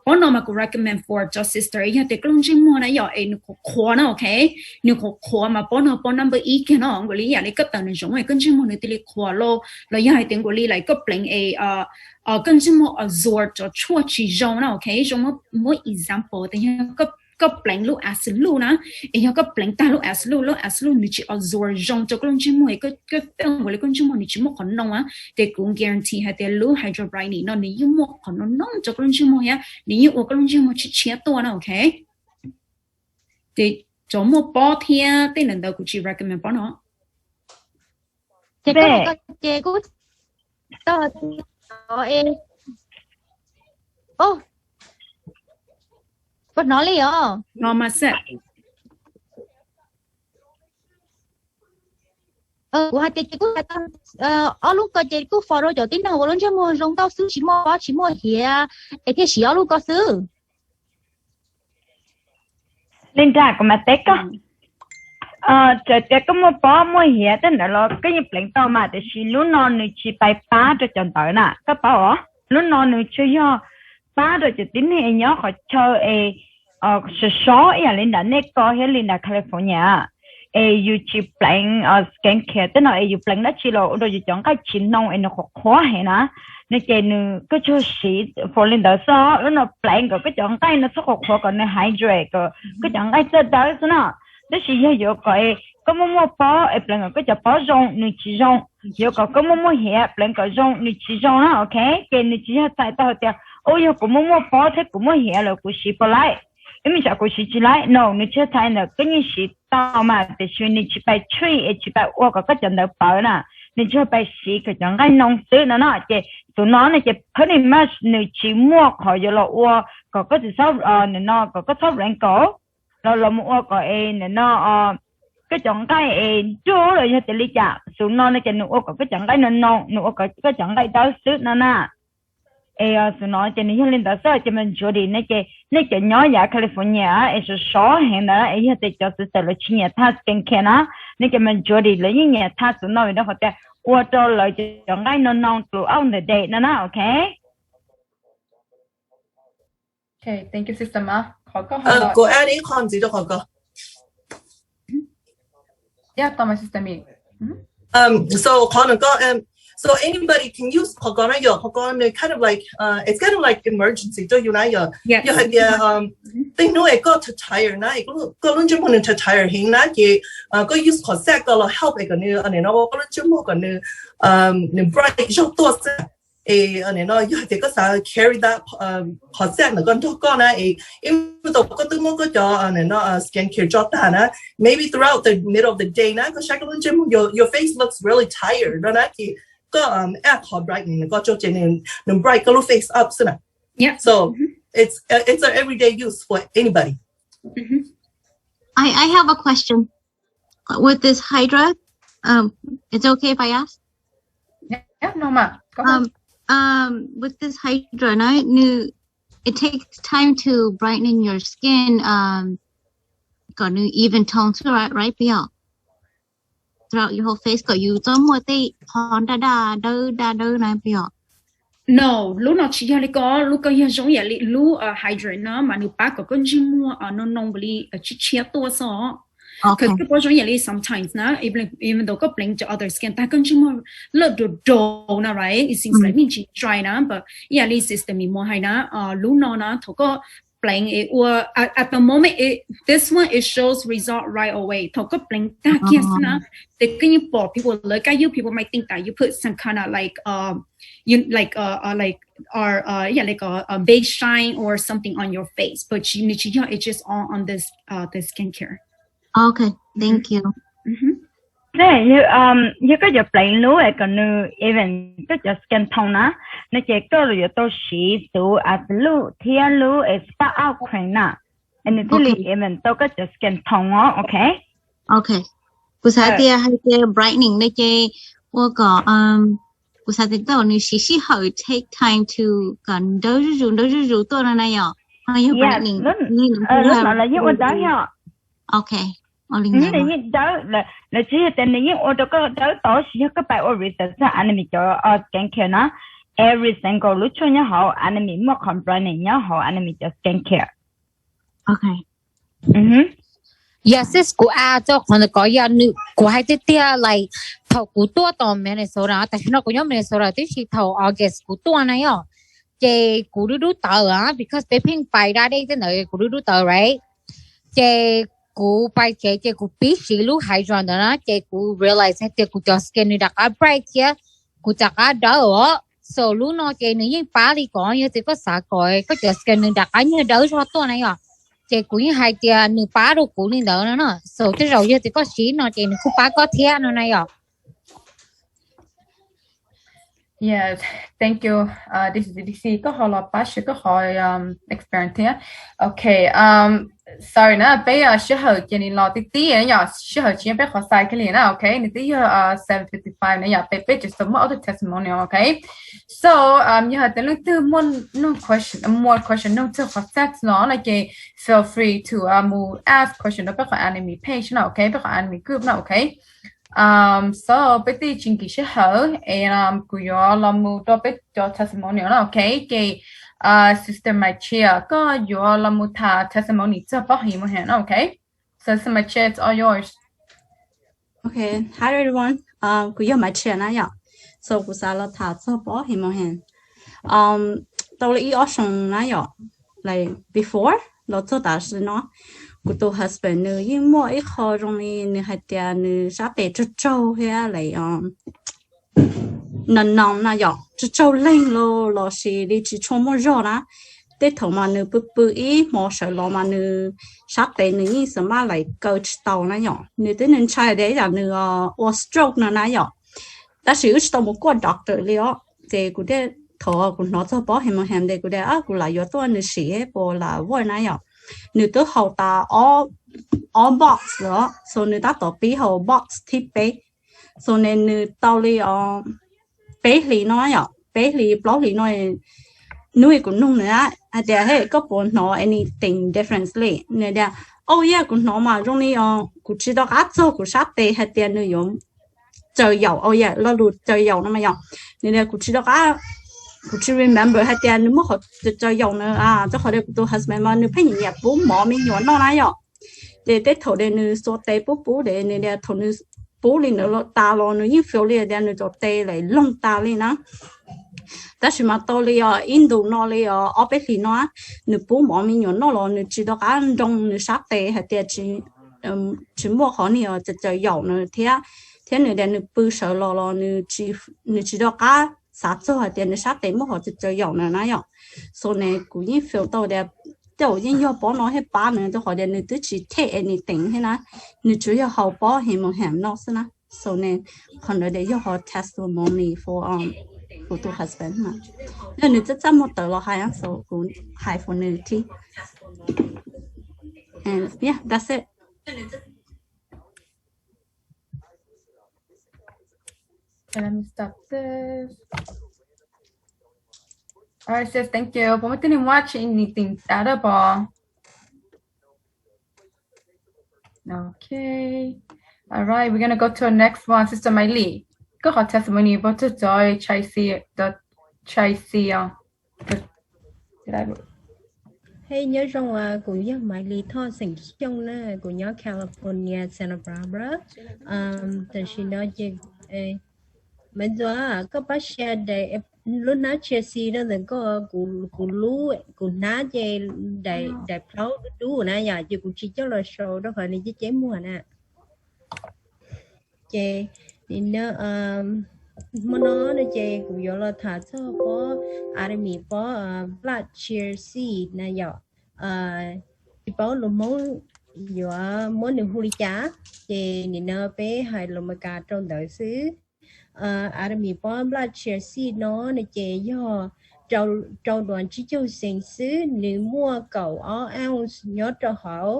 pob no mas kuv recommend for cov sister yog tias koj lub ntsej muag na yom es nws qhuav qhuav na, ok, nws qhuav qhuav mas pob no pob number ib kiag no, nkaus li yam li koj tawm nws zoov es koj ntsej muag nws thiaj li qhuav los, los yog hais tias nkaus li lawm koj pleev es koj ntsej muag absorb cov tshuaj tsis zoo na, ok. Zoo muab example tias yog koj pleev lub acid luj na, es yog koj pleev tag lub acid luj, lub acid luj nws tsis absorb zoo rau koj lub ntsej muag, koj nkaus li koj ntsej muag nws tsis muaj qhov noo na, ces kuv guarantee hais tias lub hydrobrightening no nws yeej muaj qhov noo noo rau koj lub ntsej muag thiab nws yeej ua koj lub ntsej muag tshiab tshiab tuaj na, ok. Ces cov muaj pob thiab tej ntawd kuv tsis recommend pob no. Ces koj ces kuj puas hnov li os? No mas xwb. Kuv hais tias ces kuj ob lub ko ces kuj fo rau cov tib neeg ua lub ntsej muag zoo nkauj xwb, tsis muaj pob tsis muaj hiav, es thiaj siv ob lub ko xwb. Linda, kuv mam teb koj. Txawm tias koj muaj pob muaj hiav tej ntawd los koj yeej pleev tau mas, tiam sis lub no nws tsis pais pab rau cov ntawd na, koj paub os. Lub no nws tsuas yog pab rau cov tib neeg es nyob qhov chaw es sov sov ib yam li nram nej ko thiab li nram California, es yus tsis pleev skin care tej no es yus pleev dab tsi los ua rau yus cov nqaij tsis noo es nws qhuav qhuav heev na. No ces nws koj tsuas siv for li ntawd xwb, lub no pleev kom koj cov nqaij no txhob qhuav qhuav, kom nws hydrate, kom koj cov nqaij txawj dawb xwb na. Tab sis yog yuav kom koj muaj muaj pob es pleev kom koj cov pob zoo, nws tsis zoo. Yuav kom koj muaj muaj hiav pleev kom zoo, nws tsis zoo na, ok. Ces nws tsis yog txhais tau hais tias, ub, yog kuv muaj muaj pob thiab kuv muaj hiav lawm kuv siv puas laib, ib me tsam kuv siv tsis laib. No, nws tsis yog txhais ntawd, koj yeej siv tau mas, tiam sis nws tsis pais treat es tsis pais ua kom koj cov ntawd pawv na, nws tsuas pais siv kom cov nqaij noo xwb no na. Ces tus no no ces pretty much nws tsis muaj qhov yuav los ua kom koj tsis txhob, nws no kom koj txhob wrinkle, los los mus ua kom es nws no koj cov nqaij es nruj los yog tias li cas. Tus no no ces nws ua kom koj cov nqaij no noo, nws ua kom koj cov nqaij dawb xwb no na. Es tus no ces nws yog li ntawd xwb. Ces majority no ces nej cov nyob yav California es sov sov heev ntawd es yog tias cov sister lawv tsis nyiam tha skin care na, nej cov majority lawv yeej nyiam tha tus no vim rau qhov tias ua rau lawv cov nqaij no noo throughout the day no na, ok. Kuv add ib qho ntxiv rau qhov ko. So qhov no ko, so anybody can use qhov ko na yom, qhov ko nws kind of like, it's kind of like emergency rau yus na yom. Yog hais tias tej hnub es koj tired na, koj lub ntsej muag nws tired heev na ces koj use qhov xaj ko los help es kom nws no ua koj lub ntsej muag kom nws, nws bright zog tuaj xwb. Es no yog hais tias koj xav carry that qhov xaj ntawd koj nrog koj na, es even though koj twb muab koj cov no skin care tso tag na, maybe throughout the middle of the day na koj saib koj lub ntsej muag, your face looks really tired no na, ces koj add qhov brightening no koj tso ces nws bright koj lub face up xwb na. So it's a everyday use for anybody. I I have a question. With this Hydra, um, it's okay if I ask? Yeah, no, ma. Go ahead. Um, um, with this Hydra, no, no, it takes time to brightening your skin. Um, got new even tones, right? Right, yeah. Throughout your whole face, got you some more they pon da da do da do na, yeah. No, lub no tsis yog li ko, lub ko yog zoo yam li lub hydrate no mas nws pab kom koj ntsej muag no noo li tshiab tshiab tuaj xwb. Koj paub zoo yam li sometimes na, even though koj pleev cov other skin tag koj ntsej muag loj dua dua na, right, it seems like me tsis dry na, but ib yam li sister Mim Muas hais na, lub no na thaum koj pleev ua, at the moment this one it shows result right away, thaum koj pleev tag kiag xwb na, ces koj yeej pom people look at you, people might think that you put some kind of like you like uh, uh like or uh yeah like a, a big shine or something on your face, but you, nws tsis yog, it's just all on this uh the skincare. Okay, thank you. Ne, yog koj cov pleev lub es kom nws even koj cov skin tone na, no ces koj yuav tau siv tus Absolute thiab lub spa out cream na, es nws thiaj li even tau koj cov skin tone os, ok. Ok, kuv xav tias hais tias brightening no ces ua kom, kuv xav tias tau nws siv sij hawm take time to kom dawb zuj zus dawb zuj zus tuaj no na yom. Ho yog brightening, lub no los yeej ua dawb thiab. Ok, ua li ntawd. Nws yeej dawb, lawv tsis yog tias nws yeej ua rau koj dawb tau, tsis yog koj pais ua research txog Anime cov skin care na, every single lub tshuaj nyob hauv Anime muaj qhov brightening nyob hauv Anime cov skin care. Ok. Yog sis kuv a txog qhov ntawd ko yog nws, kuv hais tiag tiag like thaum kuv tuaj tom Minnesota, tam sim no kuv nyob Minnesota tib si, thaum August kuv tuaj na yom, ces kuv dub dub tawv because peb pheej pais da dej tej ntawd kuv dub dub tawv right. Ces kuv pais tsev ces kuv pib siv lub hydra ntawd na ces kuv realize hais tias kuv cov skin nws rov qab bright thiab kuv rov qab dawb os. So lub no ces nws yeej pab li ko, yog tias koj xav kom koj cov skin nws rov qab nyuag dawb zog tuaj na yom, ces kuv yeej hais tias nws pab rau kuv li ntawd no na. So tej zaum yog tias koj siv no ces nws kuj pab koj thiab no na yom. Yes, thank you. This is D C, koj ho los pab seb koj qhov experience thiab. Ok, sorry na, peb sij hawm cia li los tib tib yom, sij hawm tsis nyob peb qhov xais kiag li na. Ok, nws twb yog seven fifty five na yom, peb peb tseem xav muab ob tug testimonial. Ok, so yog hais tias leej twg muaj nug question, muaj question nug txog qhov tax no no ces feel free to mus ask question rau peb qhov Anime page no. Ok, peb qhov Anime group no. Ok, so peb twb tsis nkim sij hawm es kuv yuav los mus rau peb cov testimonial no. Ok, ces sister Maichia, koj yuav los mus tham testimony txog pob hemorrhage no. Ok, so sister Maichia, it's all yours. Ok, hi everyone, kuv yog Maichia na yom. So kuv xav los tham txog pob hemorrhage. Tau li ib ob xyoos na yom, like before los txog tam sim no, kuv tus husband nws yeej muaj ib qho zoo li nws hais tias nws sab tes tsaug tsaug thiab like no no na yom, tsaug tsaug leeg los los sis li tsis tshua muaj zog na. Tej thaum mas nws pw pw ib hmo sawv los mas nws sab tes nws yeej xav maj like kaw tsis tau na yom. Nws twb nws ntshai tias ib yam nws ua stroke no na yom. Tab sis wb tsis tau mus kuaj doctor li os. Ces kuv thiaj, thaum kuv hnov txog pob hemorrhage ces kuv tias kuv lam yuav tuaj nws sim puas lam work na yom. Nws twb haus tas ob box lawm, so nws tab tom pib haus box thib peb. So ne nws tau li peb hlis no yom, peb hlis plaub hlis no, hnub kuv nug nws hais tias, hey, koj puas hnov anything difference li? Nws tias, oh yeah, kuv hnov mas zoo li kuv tsis rov qab txog kuv sab tes hais tias nws yuav tsaws yaum, oh yeah, lo lus tsaws yaum no mas yom. Nws tias kuv tsis rov qab, kuv tsis remember hais tias nws muaj qhov tsaws yaum na, rau qhov tias kuv tus husband mas nws pheej nyiam nyiam pub mov me nyuam noj na yom. Ces tej thaum ces nws xuas tes pub pub ces nws tias thaum nws pub li ntawd tas los nws yeej feel li tias nws cov tes lawm loog tas li na. Tab sis mas tau li ib ntus no li ob peb hlis no, nws pub mov me nyuam noj los nws tsis rov qab nroo nws sab tes hais tias tsis muaj qhov niag tsaws yaum na thiab, thiab nws tias nws pw sawv los los nws tsis rov qab xav txog hais tias nws sab tes muaj qhov tsaws yaum na na yom. So ne kuv yeej feel tau tias tej zaum yeej yog pob no thiaj pab nws rau qhov tias nws twb tsis take anything thiab na, nws tsuas yog haus pob hemorrhage no xwb na. So ne qhov ntawd ces yog qhov testimony for kuv tus husband na. Yog nws txaj txaj muag tawm los hais, so kuv hais for nws thiab. And yeah, that's it. Okay, let me stop this. All right, sis, thank you. But we didn't watch anything out of all. Okay. All right, we're gonna go to the next one, Sister Miley. Koj qhov testimony pub txog cov H I C dot Tracy os. Hej, nyob zoo, kuv yog Maiv Lis Thoj xeem Xyooj na, kuv nyob California, Santa Barbara. Tam sim no ces, Maiv Ntxuam, koj pab share daim, lub hnab chia xi rau ntawm koj, kuv, kuv hnab ces daim plaub dub dub na yom, ces kuv tsis coj los show rau qhov nws ceb ceb muag na. Ces nim no, hmo no no ces kuv yuav los tham txog pob army, pob blood chia seed na yom. Tsis paub lus Hmoob yuav muab nws hu li cas, ces nim no peb hais lus Meskas rau ntawd xwb. Army pob blood chia seed no no ces yog rau duas tsib caug xees xwb, nws muaj kaum ob ounce nyob rau hauv.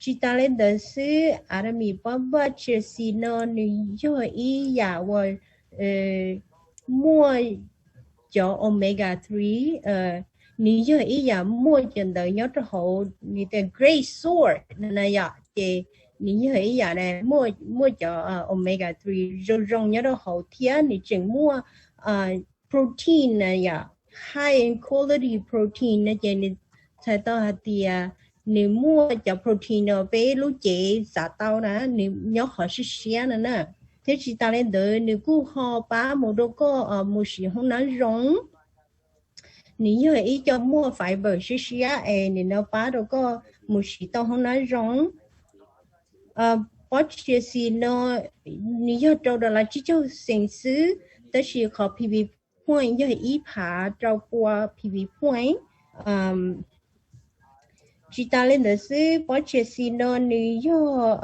Tsis tas li ntawd xwb, army pob blood chia seed no nws yog ib yam uas muaj cov omega three, nws yog ib yam muaj cov ntawd nyob rau hauv, nws tias great source no na yom, ces nws yog ib yam muaj cov omega three zoo zoo nyob rau hauv thiab nws tseem muaj protein na yom, high in quality protein no ces nws txhais tau hais tias nws muaj cov protein no peb lub cev xav tau na, nws nyob qhov siab siab no na. Thiab tsis tas li ntawd nws kuj ho pab mus rau koj mus siv hoob nab zoo. Nws yog ib co muaj fiber siab siab es nws no pab rau koj mus siv tau hoob nab zoo. Pob chia seed no nws yog rau dollar tsib caug xees xwb, tab sis qhov P V point yog ib phav rau pua P V point. Tsis tas li ntawd xwb, pob chia seed no nws yog,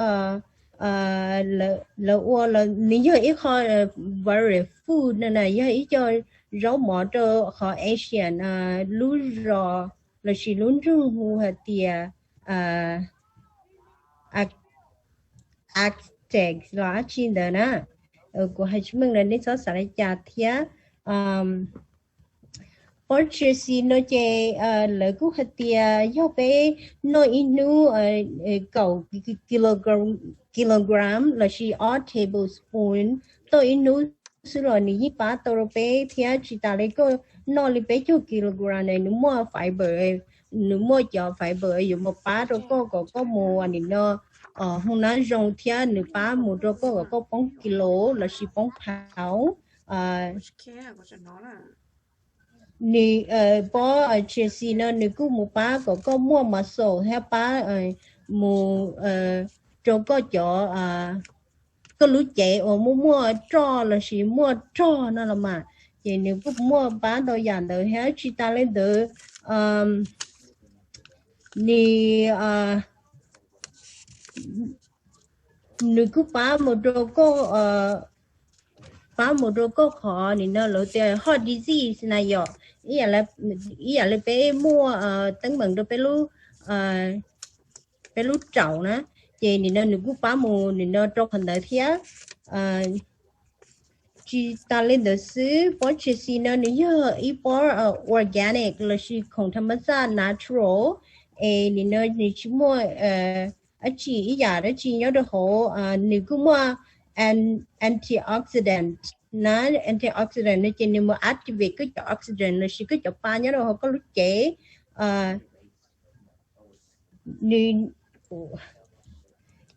lawv ua, nws yog ib qho very food no na, yog ib co zaub mov rau qhov Asian lub zos lossis lub nroog hu hais tias Aztec los dab tsi ntawd na. Kuv hais tsis meej lawm nej txhob xav li cas thiab. Pob chia seed no ces lawv kuj hais tias yog peb noj ib hnub kaum kilogram lossis ob tablespoon tau ib hnub xwb los nws yeej pab tau rau peb thiab. Tsis tas li koj noj li peb caug kilogram na, nws muaj fiber, nws muaj cov fiber yuav mus pab rau koj kom koj mus nim no hoob nab zoo thiab nws pab mus rau koj kom koj poob kilo lossis poob pound. Nws, pob chia seed no nws kuj mus pab kom koj muaj muscle thiab pab mus rau koj cov, koj lub cev uas muaj muaj roj lossis muaj rog no los mas, ces nws kuj muaj pab ntau yam ntawd thiab. Tsis tas li ntawd, nws, nws kuj pab mus rau koj, pab mus rau koj qhov nim no lawv tias heart disease na yom, ib yam li peb muaj teeb meem rau peb lub raum na, ces nim no nws kuj pab mus nim no rau qhov ntawd thiab. Tsis tas li ntawd xwb, pob chia seed no nws yog ib pob organic lossis khoom tham ma xaj natural, es nim no nws tsis muaj dab tsi ib yam dab tsi nyob rau hauv. Nws kuj muaj antioxidant na, antioxidant no ces nws mus activate koj cov oxygen lossis koj cov pa nyob rau hauv koj lub cev.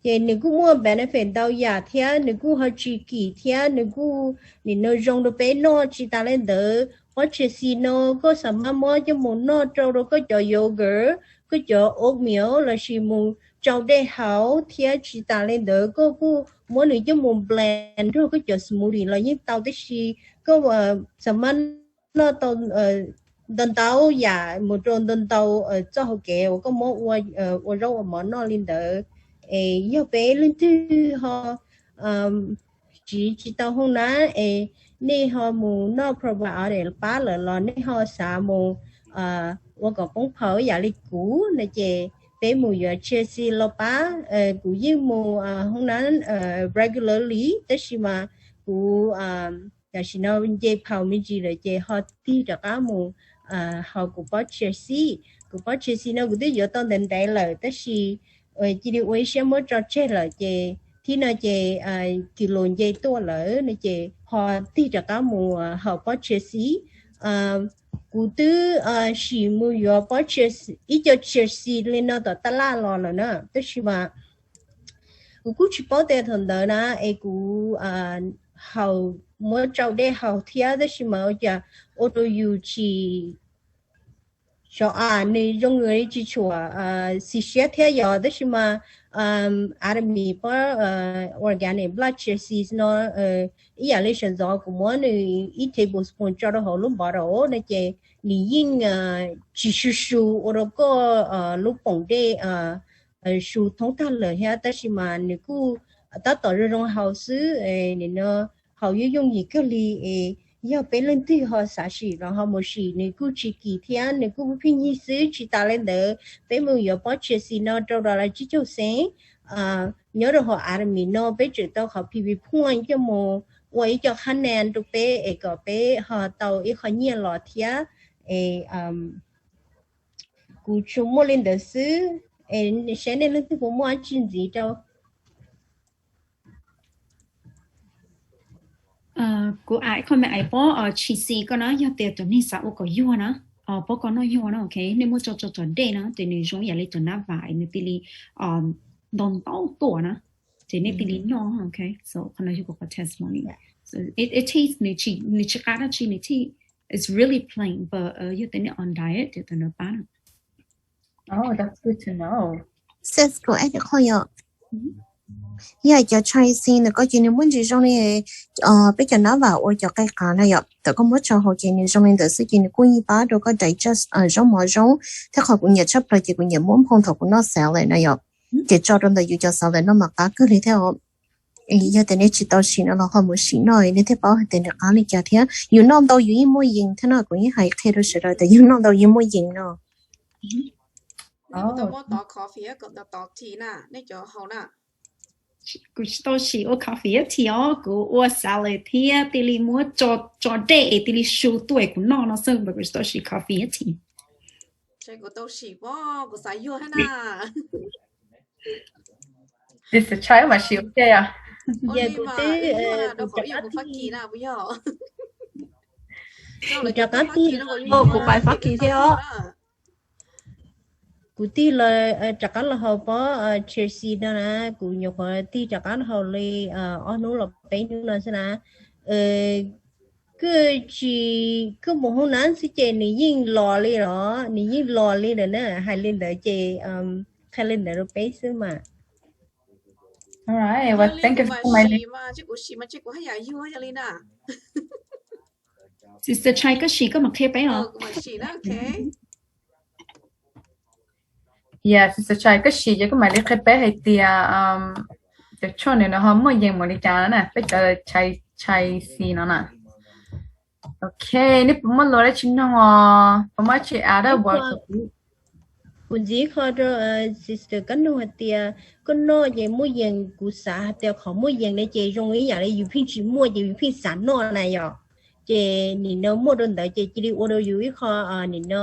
Ces nws kuj muaj benefit ntau yam thiab nws kuj ho tsis kim thiab nws kuj nim no zoo rau peb noj. Tsis tas li ntawd, pob chia seed no koj xam maj muab coj mus noj rau rau koj cov yogurt, koj cov oatmeal lossis mus tsau dej haus thiab. Tsis tas li ntawd koj kuj muab nws coj mus blend nrog koj cov smoothie los yeej tau, tab sis koj xam maj noj tau ntau ntau yam mus rau ntau ntau txoj hauv kev uas koj muab ua zaub ua mov noj li ntawd. Es yog peb leej twg ho siv tsis tau hoob nab es nej ho mus noj probiotic pab lawm los nej ho xav mus ua kom poob phaum yam li kuv no ces peb mus yuav chia seed los pab. Kuv yeej mus hoob nab regularly tab sis mas kuv tam sim no nce phaum me ntsis lawm ces ho tig rov qab mus haus kuv pob chia seed. Kuv pob chia seed no kuv twb yuav tau ntev ntev lawm tab sis cia li ua ib siab muab tso tseg lawm ces thib no ces kis lus nce tuaj lawm no ces ho tig rov qab mus haus pob tshia xis. Kuv twb sim mus yuav pob tshia, ib co tshia xis li no tom tab laj los lawm na, tab sis mas kuv kuj tsis paub tias thaum ntawd na es kuv haus, muab tsau dej haus thiab, tab sis mas ua cas ua rau yus tsis, sov a nws zoo nkaus li tsis tshua xis siab thiab yog, tab sis mas Atomy pob organic blood chia xis no ib yam li sawv ntxov kuv muab nws ib tablespoon tso rau hauv lub bottle no ces nws yeej tsis su su ua rau koj lub poom dej su thoob tag lawm thiab, tab sis mas nws kuj tab tom zoo zoo haus xwb, nim no haus yooj yooj yim kawg li es yog peb leej twg ho xav sim los ho mus sim, nws kuj tsis kim thiab nws kuj pheej nyig xwb. Tsis tas li ntawd peb mus yuav pob tshia xis no rau dollar tsib caug xees nyob rau hauv Atomy no peb tseem tau qhov P V point coj mus ua ib co qhab na rau peb es kom peb ho tau ib qho nyiaj los thiab es kuv tsuas muaj li ntawd xwb es saib nej leej twg puas muaj dab tsi ntxiv rau. Kuv aim comment aim pob tshia xis ko na, yog tias cov neeg xav ua kom yuag na, pob ko noj yuag na, ok, nej muab tso tso cov dej na ces nws zoo ib yam li cov nab vam nws thiaj li ntau ntau tuaj na, ces nej thiaj li noj, ok. So qhov no yog kuv qhov testimony. So it, it tastes, nws tsis, nws tsis qab dab tsi, nws thiaj, it's really plain, but yog tias nej on diet ces tam no pab na. Oh, that's good to know. Sis, kuv add qhov yog, yog cov chia seed ntawm ko ces nws muaj ntsis zoo li peb cov nab vam ua cov qe qav na yom, thaum koj muab tso hauv ces nws zoo li ntawd xwb ces nws kuj yeej pab rau koj digest zaub mov zoo. Thiab qhov kuv nyiam tshaj plaws ces kuv nyiam muab nphoo thaum kuv noj salad na yom, ces tso rau ntawm yus cov salad no mas qab kawg li thiab os. Yog tias nej tsis tau sim no los ho mus sim noj nej thiaj paub hais tias nws qab li cas thiab. Yus noj ntau yus yeej muaj yees thiab no, kuv yeej hais qhia rau sawv daws tias yus noj ntau yus muaj yees no. Kuv tsis tau sim ua coffee thiab tea os, kuv ua salad thiab thiaj li muab tso dej es thiaj li su tuaj es kuv noj no xwb, kuv tsis tau sim coffee thiab tea. Kuv tau sim pob, kuv xav yuag thiab na. Sis Chai mas sim ua ke os. Kuv twb rov qab tig, kuv pais Fab Kis thiab os. Kuv tig los rov qab los haus pob chia seed no na, kuv nyuam qhuav tig rov qab los haus li ob hnub los peb hnub no xwb na. Kuj tsis, kuj mus hoob nab xwb ces nws yeej los li los, nws yeej los li lawm na, hais li ntawd ces qhia li ntawd rau peb xwb mas. Sister Chai, koj sim koj mam qhia peb os. Yes, Sister Chai, koj sim ces koj mam li qhia peb hais tias cov tshuaj no ho muaj yees npaum li cas na, peb cov chia seed no na. Ok, nej puas muaj lus dab tsi nug os? Puas muaj dab tsi add? Kuv ntxiv qho rau Sister Kab Nug hais tias koj noj ces muaj yees, kuv xav hais tias qhov muaj yees no ces zoo ib yam li yus pheej tsis muaj ces yus pheej xav noj na yom. Ces nim no muaj rau ntawd ces cia li ua rau yus ib qho nim no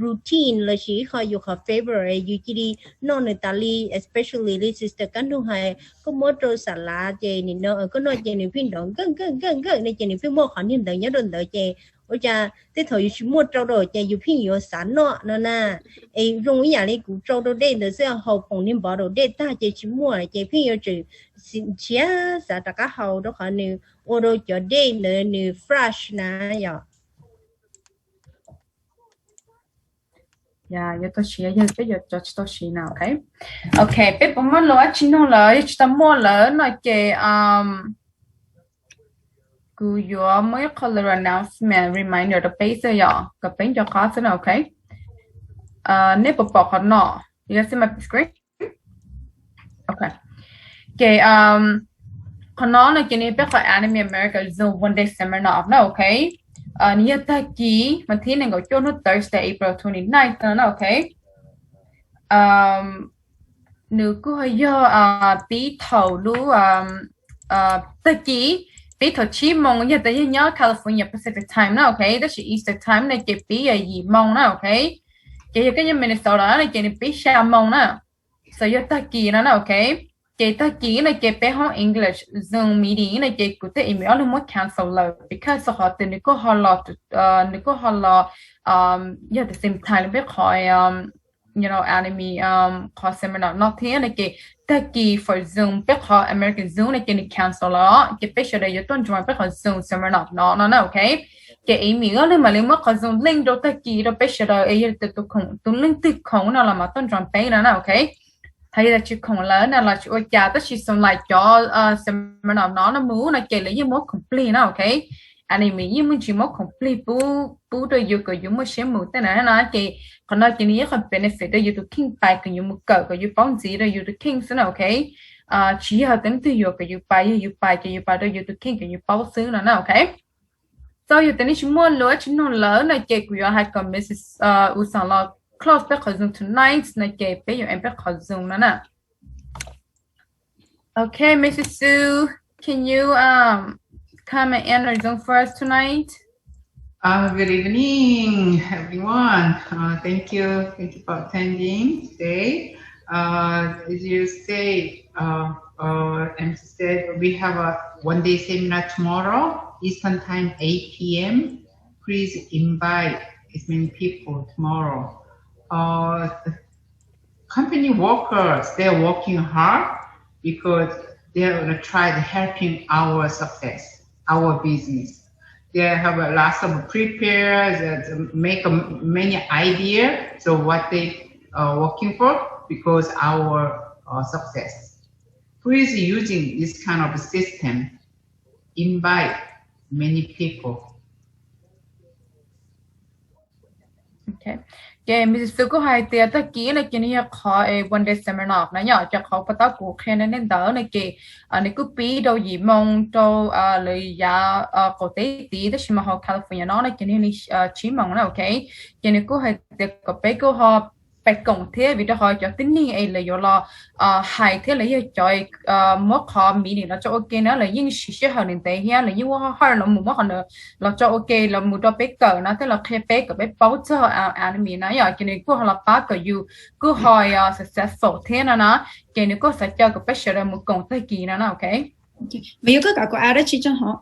routine lossis ib qho yus qhov favorite, yus cia li noj nws tas li, especially li Sister Kab Nug hais, koj muab rau xam lav ces nim no koj noj ces nws pheej nrov nkawj nkawj nkawj nkawj no ces nws pheej muaj qhov niag ntawd nyob rau ntawd ces ua cas tej thaum yus tsis muaj rau rau ces yus pheej yuav xav noj no na. Es zoo ib yam li kuv tsau rau dej ntawd xwb, haus poom niag npov rau dej tag ces tsis muaj ces pheej yuav tsum nrhiav xav rov qab haus rau qhov nws ua rau cov dej ntawd nws fresh na yom. Yuav tau siv, yog peb yuav tsis tau siv na, ok. Ok, peb puas muaj lus dab tsi nug lawm? Yog tsis tau muaj lawm no ces kuv yuav muaj ib qho lus announcement reminder rau peb xwb yom, kom peb nco qab xwb na, ok. Nej puas pom qhov no? You guys see my screen? Ok. Ces qhov no no ces nws peb qhov Atomy America Zoom One Day Seminar na, ok. Nws yog tag kis mas thib nees nkaum cuaj hnub Thursday, April twenty ninth no na, ok. Nws kuj yog pib thaum lub tag kis, pib thaum tsib moos yog tas yog nyob California Pacific Time na, ok, tab sis Eastern Time no ces pib yog yim moos na, ok. Ces yog koj nyob Minnesota no ces nws pib xya moos na, so yog tag kis no na, ok. Ces tag kis no ces peb hoob English Zoom meeting no ces kuv thiab Amy ob leeg muab cancel lawm because xav qhov twg nws kuj ho los, nws kuj ho los, yog the same time peb qhov, you know, anime, qhov seminar no thiab no ces tag kis for Zoom peb qhov American Zoom no ces nws cancel lawm ces peb sawv daws yuav tuaj join peb qhov Zoom seminar no no na, ok. Ces Amy ob leeg mam li muab qhov Zoom link rau tag kis rau peb sawv daws es yog tus khoom, tus leej twg khoom no los mas tuaj join peb no na, ok. Hos yog tias tsis khoom lawm no los tsis ua cas, tab sis xav lais cov seminar no no mus no ces lawv yeej muab khoom plig no, ok. Anime yeej muaj ntsis muab khoom plig pub, pub rau yus kom yus muaj siab mus tej na no ces qhov no ces nws yog qhov benefit rau yus tus kheej pais kom yus mus kawm kom yus paub ntxiv rau yus tus kheej xwb na, ok. Tsis yog tus leej twg yuav kom yus pais, yog yus pais ces yus pais rau yus tus kheej kom yus paub xwb no na, ok. So yog tias nej tsis muaj lus tsis nug lawm no ces kuv yuav hais kom Mrs Uxoos los close peb qhov Zoom tonight no ces peb yuav end peb qhov Zoom no na. Okay, Mrs Sue, can you um come and end our Zoom for us tonight? Uh, good evening, everyone. Uh, thank you. Thank you for attending today. Uh, as you say, uh, uh, M C said, we have a one-day seminar tomorrow, Eastern Time, eight p.m. Please invite as many people tomorrow. Uh, company workers, they're working hard because they're gonna try to helping our success, our business. They have a lot of prepare, that make a, many idea. So what they are working for because our uh, success. Please using this kind of system, invite many people. Ces Mrs Sue kuj hais tias tag kis no ces nws yog qhov one day seminar no yom, ces qhov pas tab kuv qhia nej ntawd no ces nws kuj pib rau yim moo rau lawv yav qaum teb tid, tab sis mas hauv California no no ces nws li tsib moo na, ok. Ces nws kuj hais tias kom peb kuj ho pais koom thiab vim rau qhov cov tib neeg es lawv yuav los hais thiab lawv yog cov muab qhov meeting los tso ua ke na lawv yeej siv sij hawm ntev thiab lawv yeej ua hauj lwm los mus muab qhov ntawd los tso ua ke los mus rau peb kawm no thiab los qhia peb kom peb paub txog anime na yom, ces nws kuj ho los pab kom yus kuj ho successful thiab no na. Ces nws kuj xav caw kom peb sawv daws mus koom tag kis no na, ok. Mas yuav koj kam kuv add dab tsi tso hov?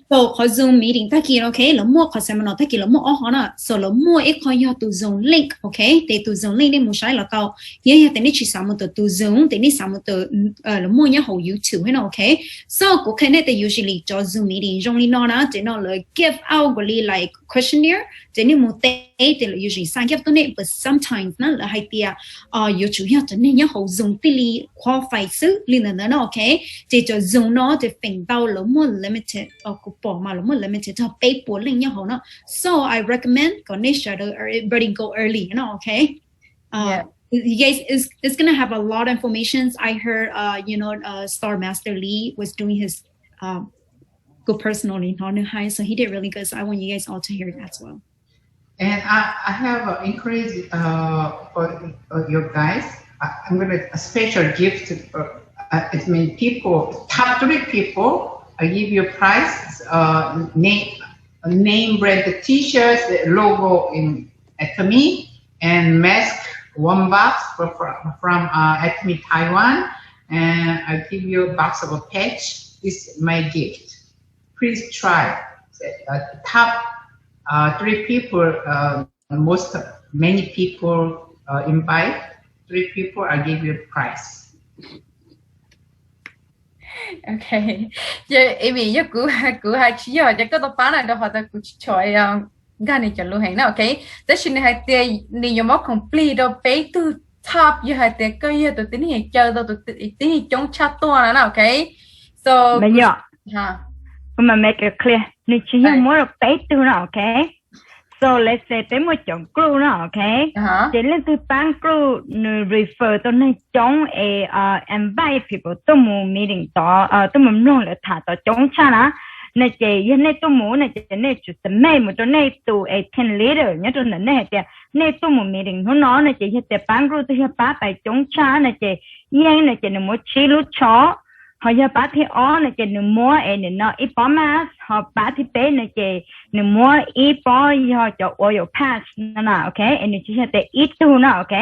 So qhov Zoom meeting tag kis, ok, lawv muaj qhov seminar tag kis lawv muaj ob qhov na, so lawv muaj ib qho yog tus Zoom link, ok, ces tus Zoom link nej mus saib los tau. Yog yog tias nej tsis xav mus tus, tus Zoom ces nej xav mus tus lawv muaj nyob hauv YouTube no, ok. So kuv qhia nej tias usually cov Zoom meeting zoo li no na, ces no lawv give out nkaus li like questionnaire, ces nej mus teb ces lawv usually sign up tuaj nej, but sometimes na lawv hais tias yuav tsum yog cov neeg nyob hauv Zoom thiaj li qualify xwb li ntawd ntawd no, ok. Ces cov Zoom no ces feem ntau lawv muaj limited, kuv pom mas lawv muaj limited txog peb puas leej nyob hauv no. So I recommend kom nej sawv daws ready go early no, ok. You guys, it's, it's gonna have a lot of informations. I heard, uh, you know, uh, Star Master Lee was doing his, uh, go personally, no, no high, so he did really good. So I want you guys all to hear it as well. And I, I have an encourage uh, for uh, you guys. I, I'm gonna a special gift. Uh, uh, it means people, top three people. I give you a prize. Uh, name name brand T-shirts, logo in Atomy, and mask, one box from, from uh, Atomy Taiwan. And I give you a box of a patch. This is my gift. Please try. Uh, top uh, three people, uh, most many people uh, invite. Three people, I give you a prize. Ok, Amy, yog kuv, kuv hais tsis yog ces koj tau pab na, rau qhov tias kuv tsis tshua nkag nws cov lus heev na, ok. Tab sis nws hais tias nws yuav muab khoom plig rau peb tug top, yog hais tias koj yog tus tib neeg caw tau tus tib neeg coob tshaj tuaj na, ok. So, kuv mam make it clear, nws tsis yog muab rau peb tug na, ok. So let's say peb muaj cov group na, ok. Ces leej twg pab group nws refer tau neeg coob es invite people tuaj mus meeting tod, tuaj mus mloog lawv tham tod coob tshaj na, no ces yog nej tuaj mus no ces nej tsum submit mus rau nej tus as team leader nyob rau ntawm nej hais tias nej tuaj mus meeting hnub no no ces yog tias pab group twg yog pab pais coob tshaj no ces yeej no ces nws muab tsib lub tsho, ho yog pab thib ob no ces nws muab es nws no ib pob mask, ho pab thib peb no ces nws muab ib pob yog cov oil patch no na, ok, es nws tsis yog tias ib tug no, ok.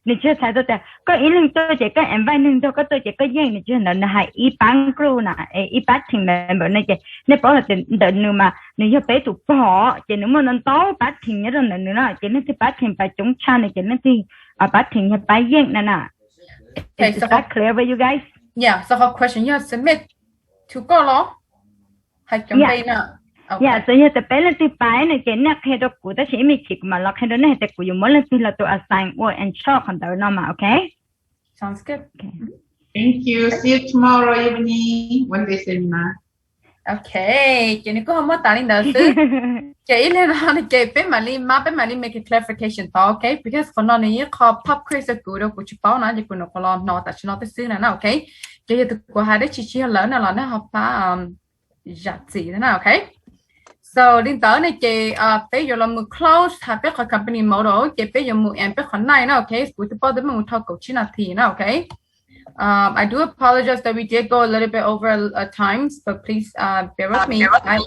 Nws tsis yog txhais tau tias koj ib leeg tuaj ces koj invite neeg nrog koj tuaj ces koj yeej, nws tsis yog ntawd, nws hais ib pab group na, ib pab team member no ces nej paub hais tias ntawm nws mas nws yog peb tus pog ces nws muaj ntau ntau pab team nyob rau ntawm nws no ces leej twg pab team pab coob tshaj nws ces leej twg pab team yog pab yeej na na. Is that clear with you guys? Yeah, so qhov question yog submit to koj los? Hais cov npe na. Yeah, so yog tias peb leej twg pab nws ces nej qhia rau kuv tab sis ib me chim kuv mam los qhia rau nej hais tias kuv yuav muab leej twg los tus assign ua in charge qhov ntawd no mas, ok? Sounds good. Thank you. See you tomorrow evening, one day seminar. Ok, ces nws kuj ho muab tas li ntawd xwb. Ces ib li no ces peb mam li mab peb mam li make a clarification tod, ok? Because qhov no nws ib qho pop quiz rau kuv, rau kuv tsis paub na, ces kuv nyuam qhuav los hnov tam sim no xwb na, ok? Ces yog tus kuv hais dab tsi tsis yog lawv no los nej ho pab zam txim na, ok? So li ntawd ne ces peb yuav los mus close hais peb qhov company model, ces peb yuav mus end peb qhov night na, ok? Kuv twb paub twb mus thau kaum tsib nas this na, ok? Um, I do apologize that we did go a little bit over uh, times, but please uh, bear with me. I,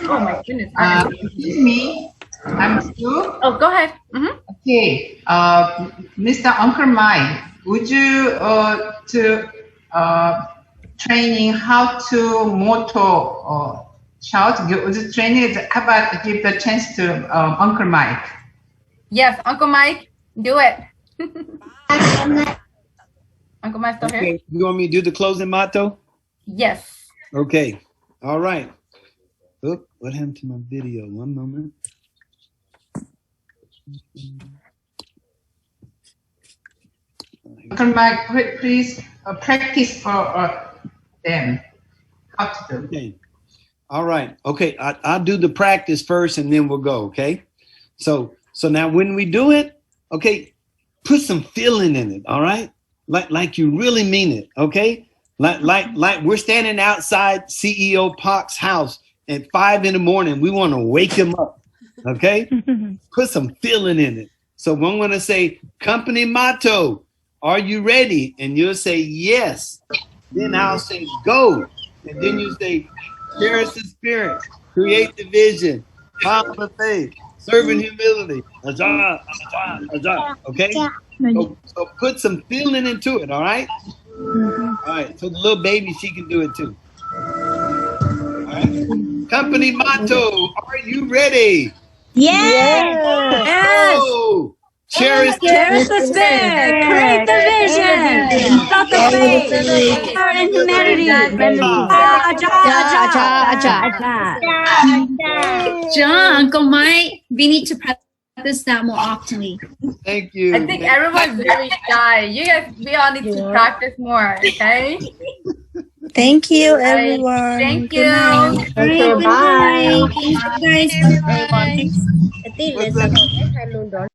oh my goodness. I am, excuse me. I'm Sue. Oh, go ahead. Mm-hmm. Okay. Uh, Mister Uncle Mike, would you uh, to uh, training how to motor or shout? Would you training? How about give the chance to um, Uncle Mike? Yes, Uncle Mike, do it. Uncle Mike still here? Okay, you want me to do the closing motto? Yes. Okay. All right. Oop, what happened to my video? One moment. Uncle Mike, please uh, practice for uh, them how to do. Okay. All right. Okay. I, I'll do the practice first and then we'll go. Okay. So, so now when we do it, okay, put some feeling in it. All right. Like, like you really mean it. Okay. Like, like, like we're standing outside C E O Park's house at five in the morning. We want to wake him up. Okay. Put some feeling in it. So I'm going to say, company motto, are you ready? And you'll say, yes. Then I'll say, go. And then you say, cherish the spirit, create the vision, power of faith, serve in humility. Aja, aja, aja. Okay? So, so put some feeling into it, all right? All right. So the little baby, she can do it too. All right. Company motto, are you ready? Yes. Go. Cherish the spirit. Create the vision. Love the faith. Power in humanity. Aja, aja, aja. John, Uncle Mike, we need to practice that more oftenly. Thank you. I think everyone's very shy. You guys, we all need to practice more, okay? Thank you, everyone. Thank you. Thank you. Bye. Thank you, guys. Bye.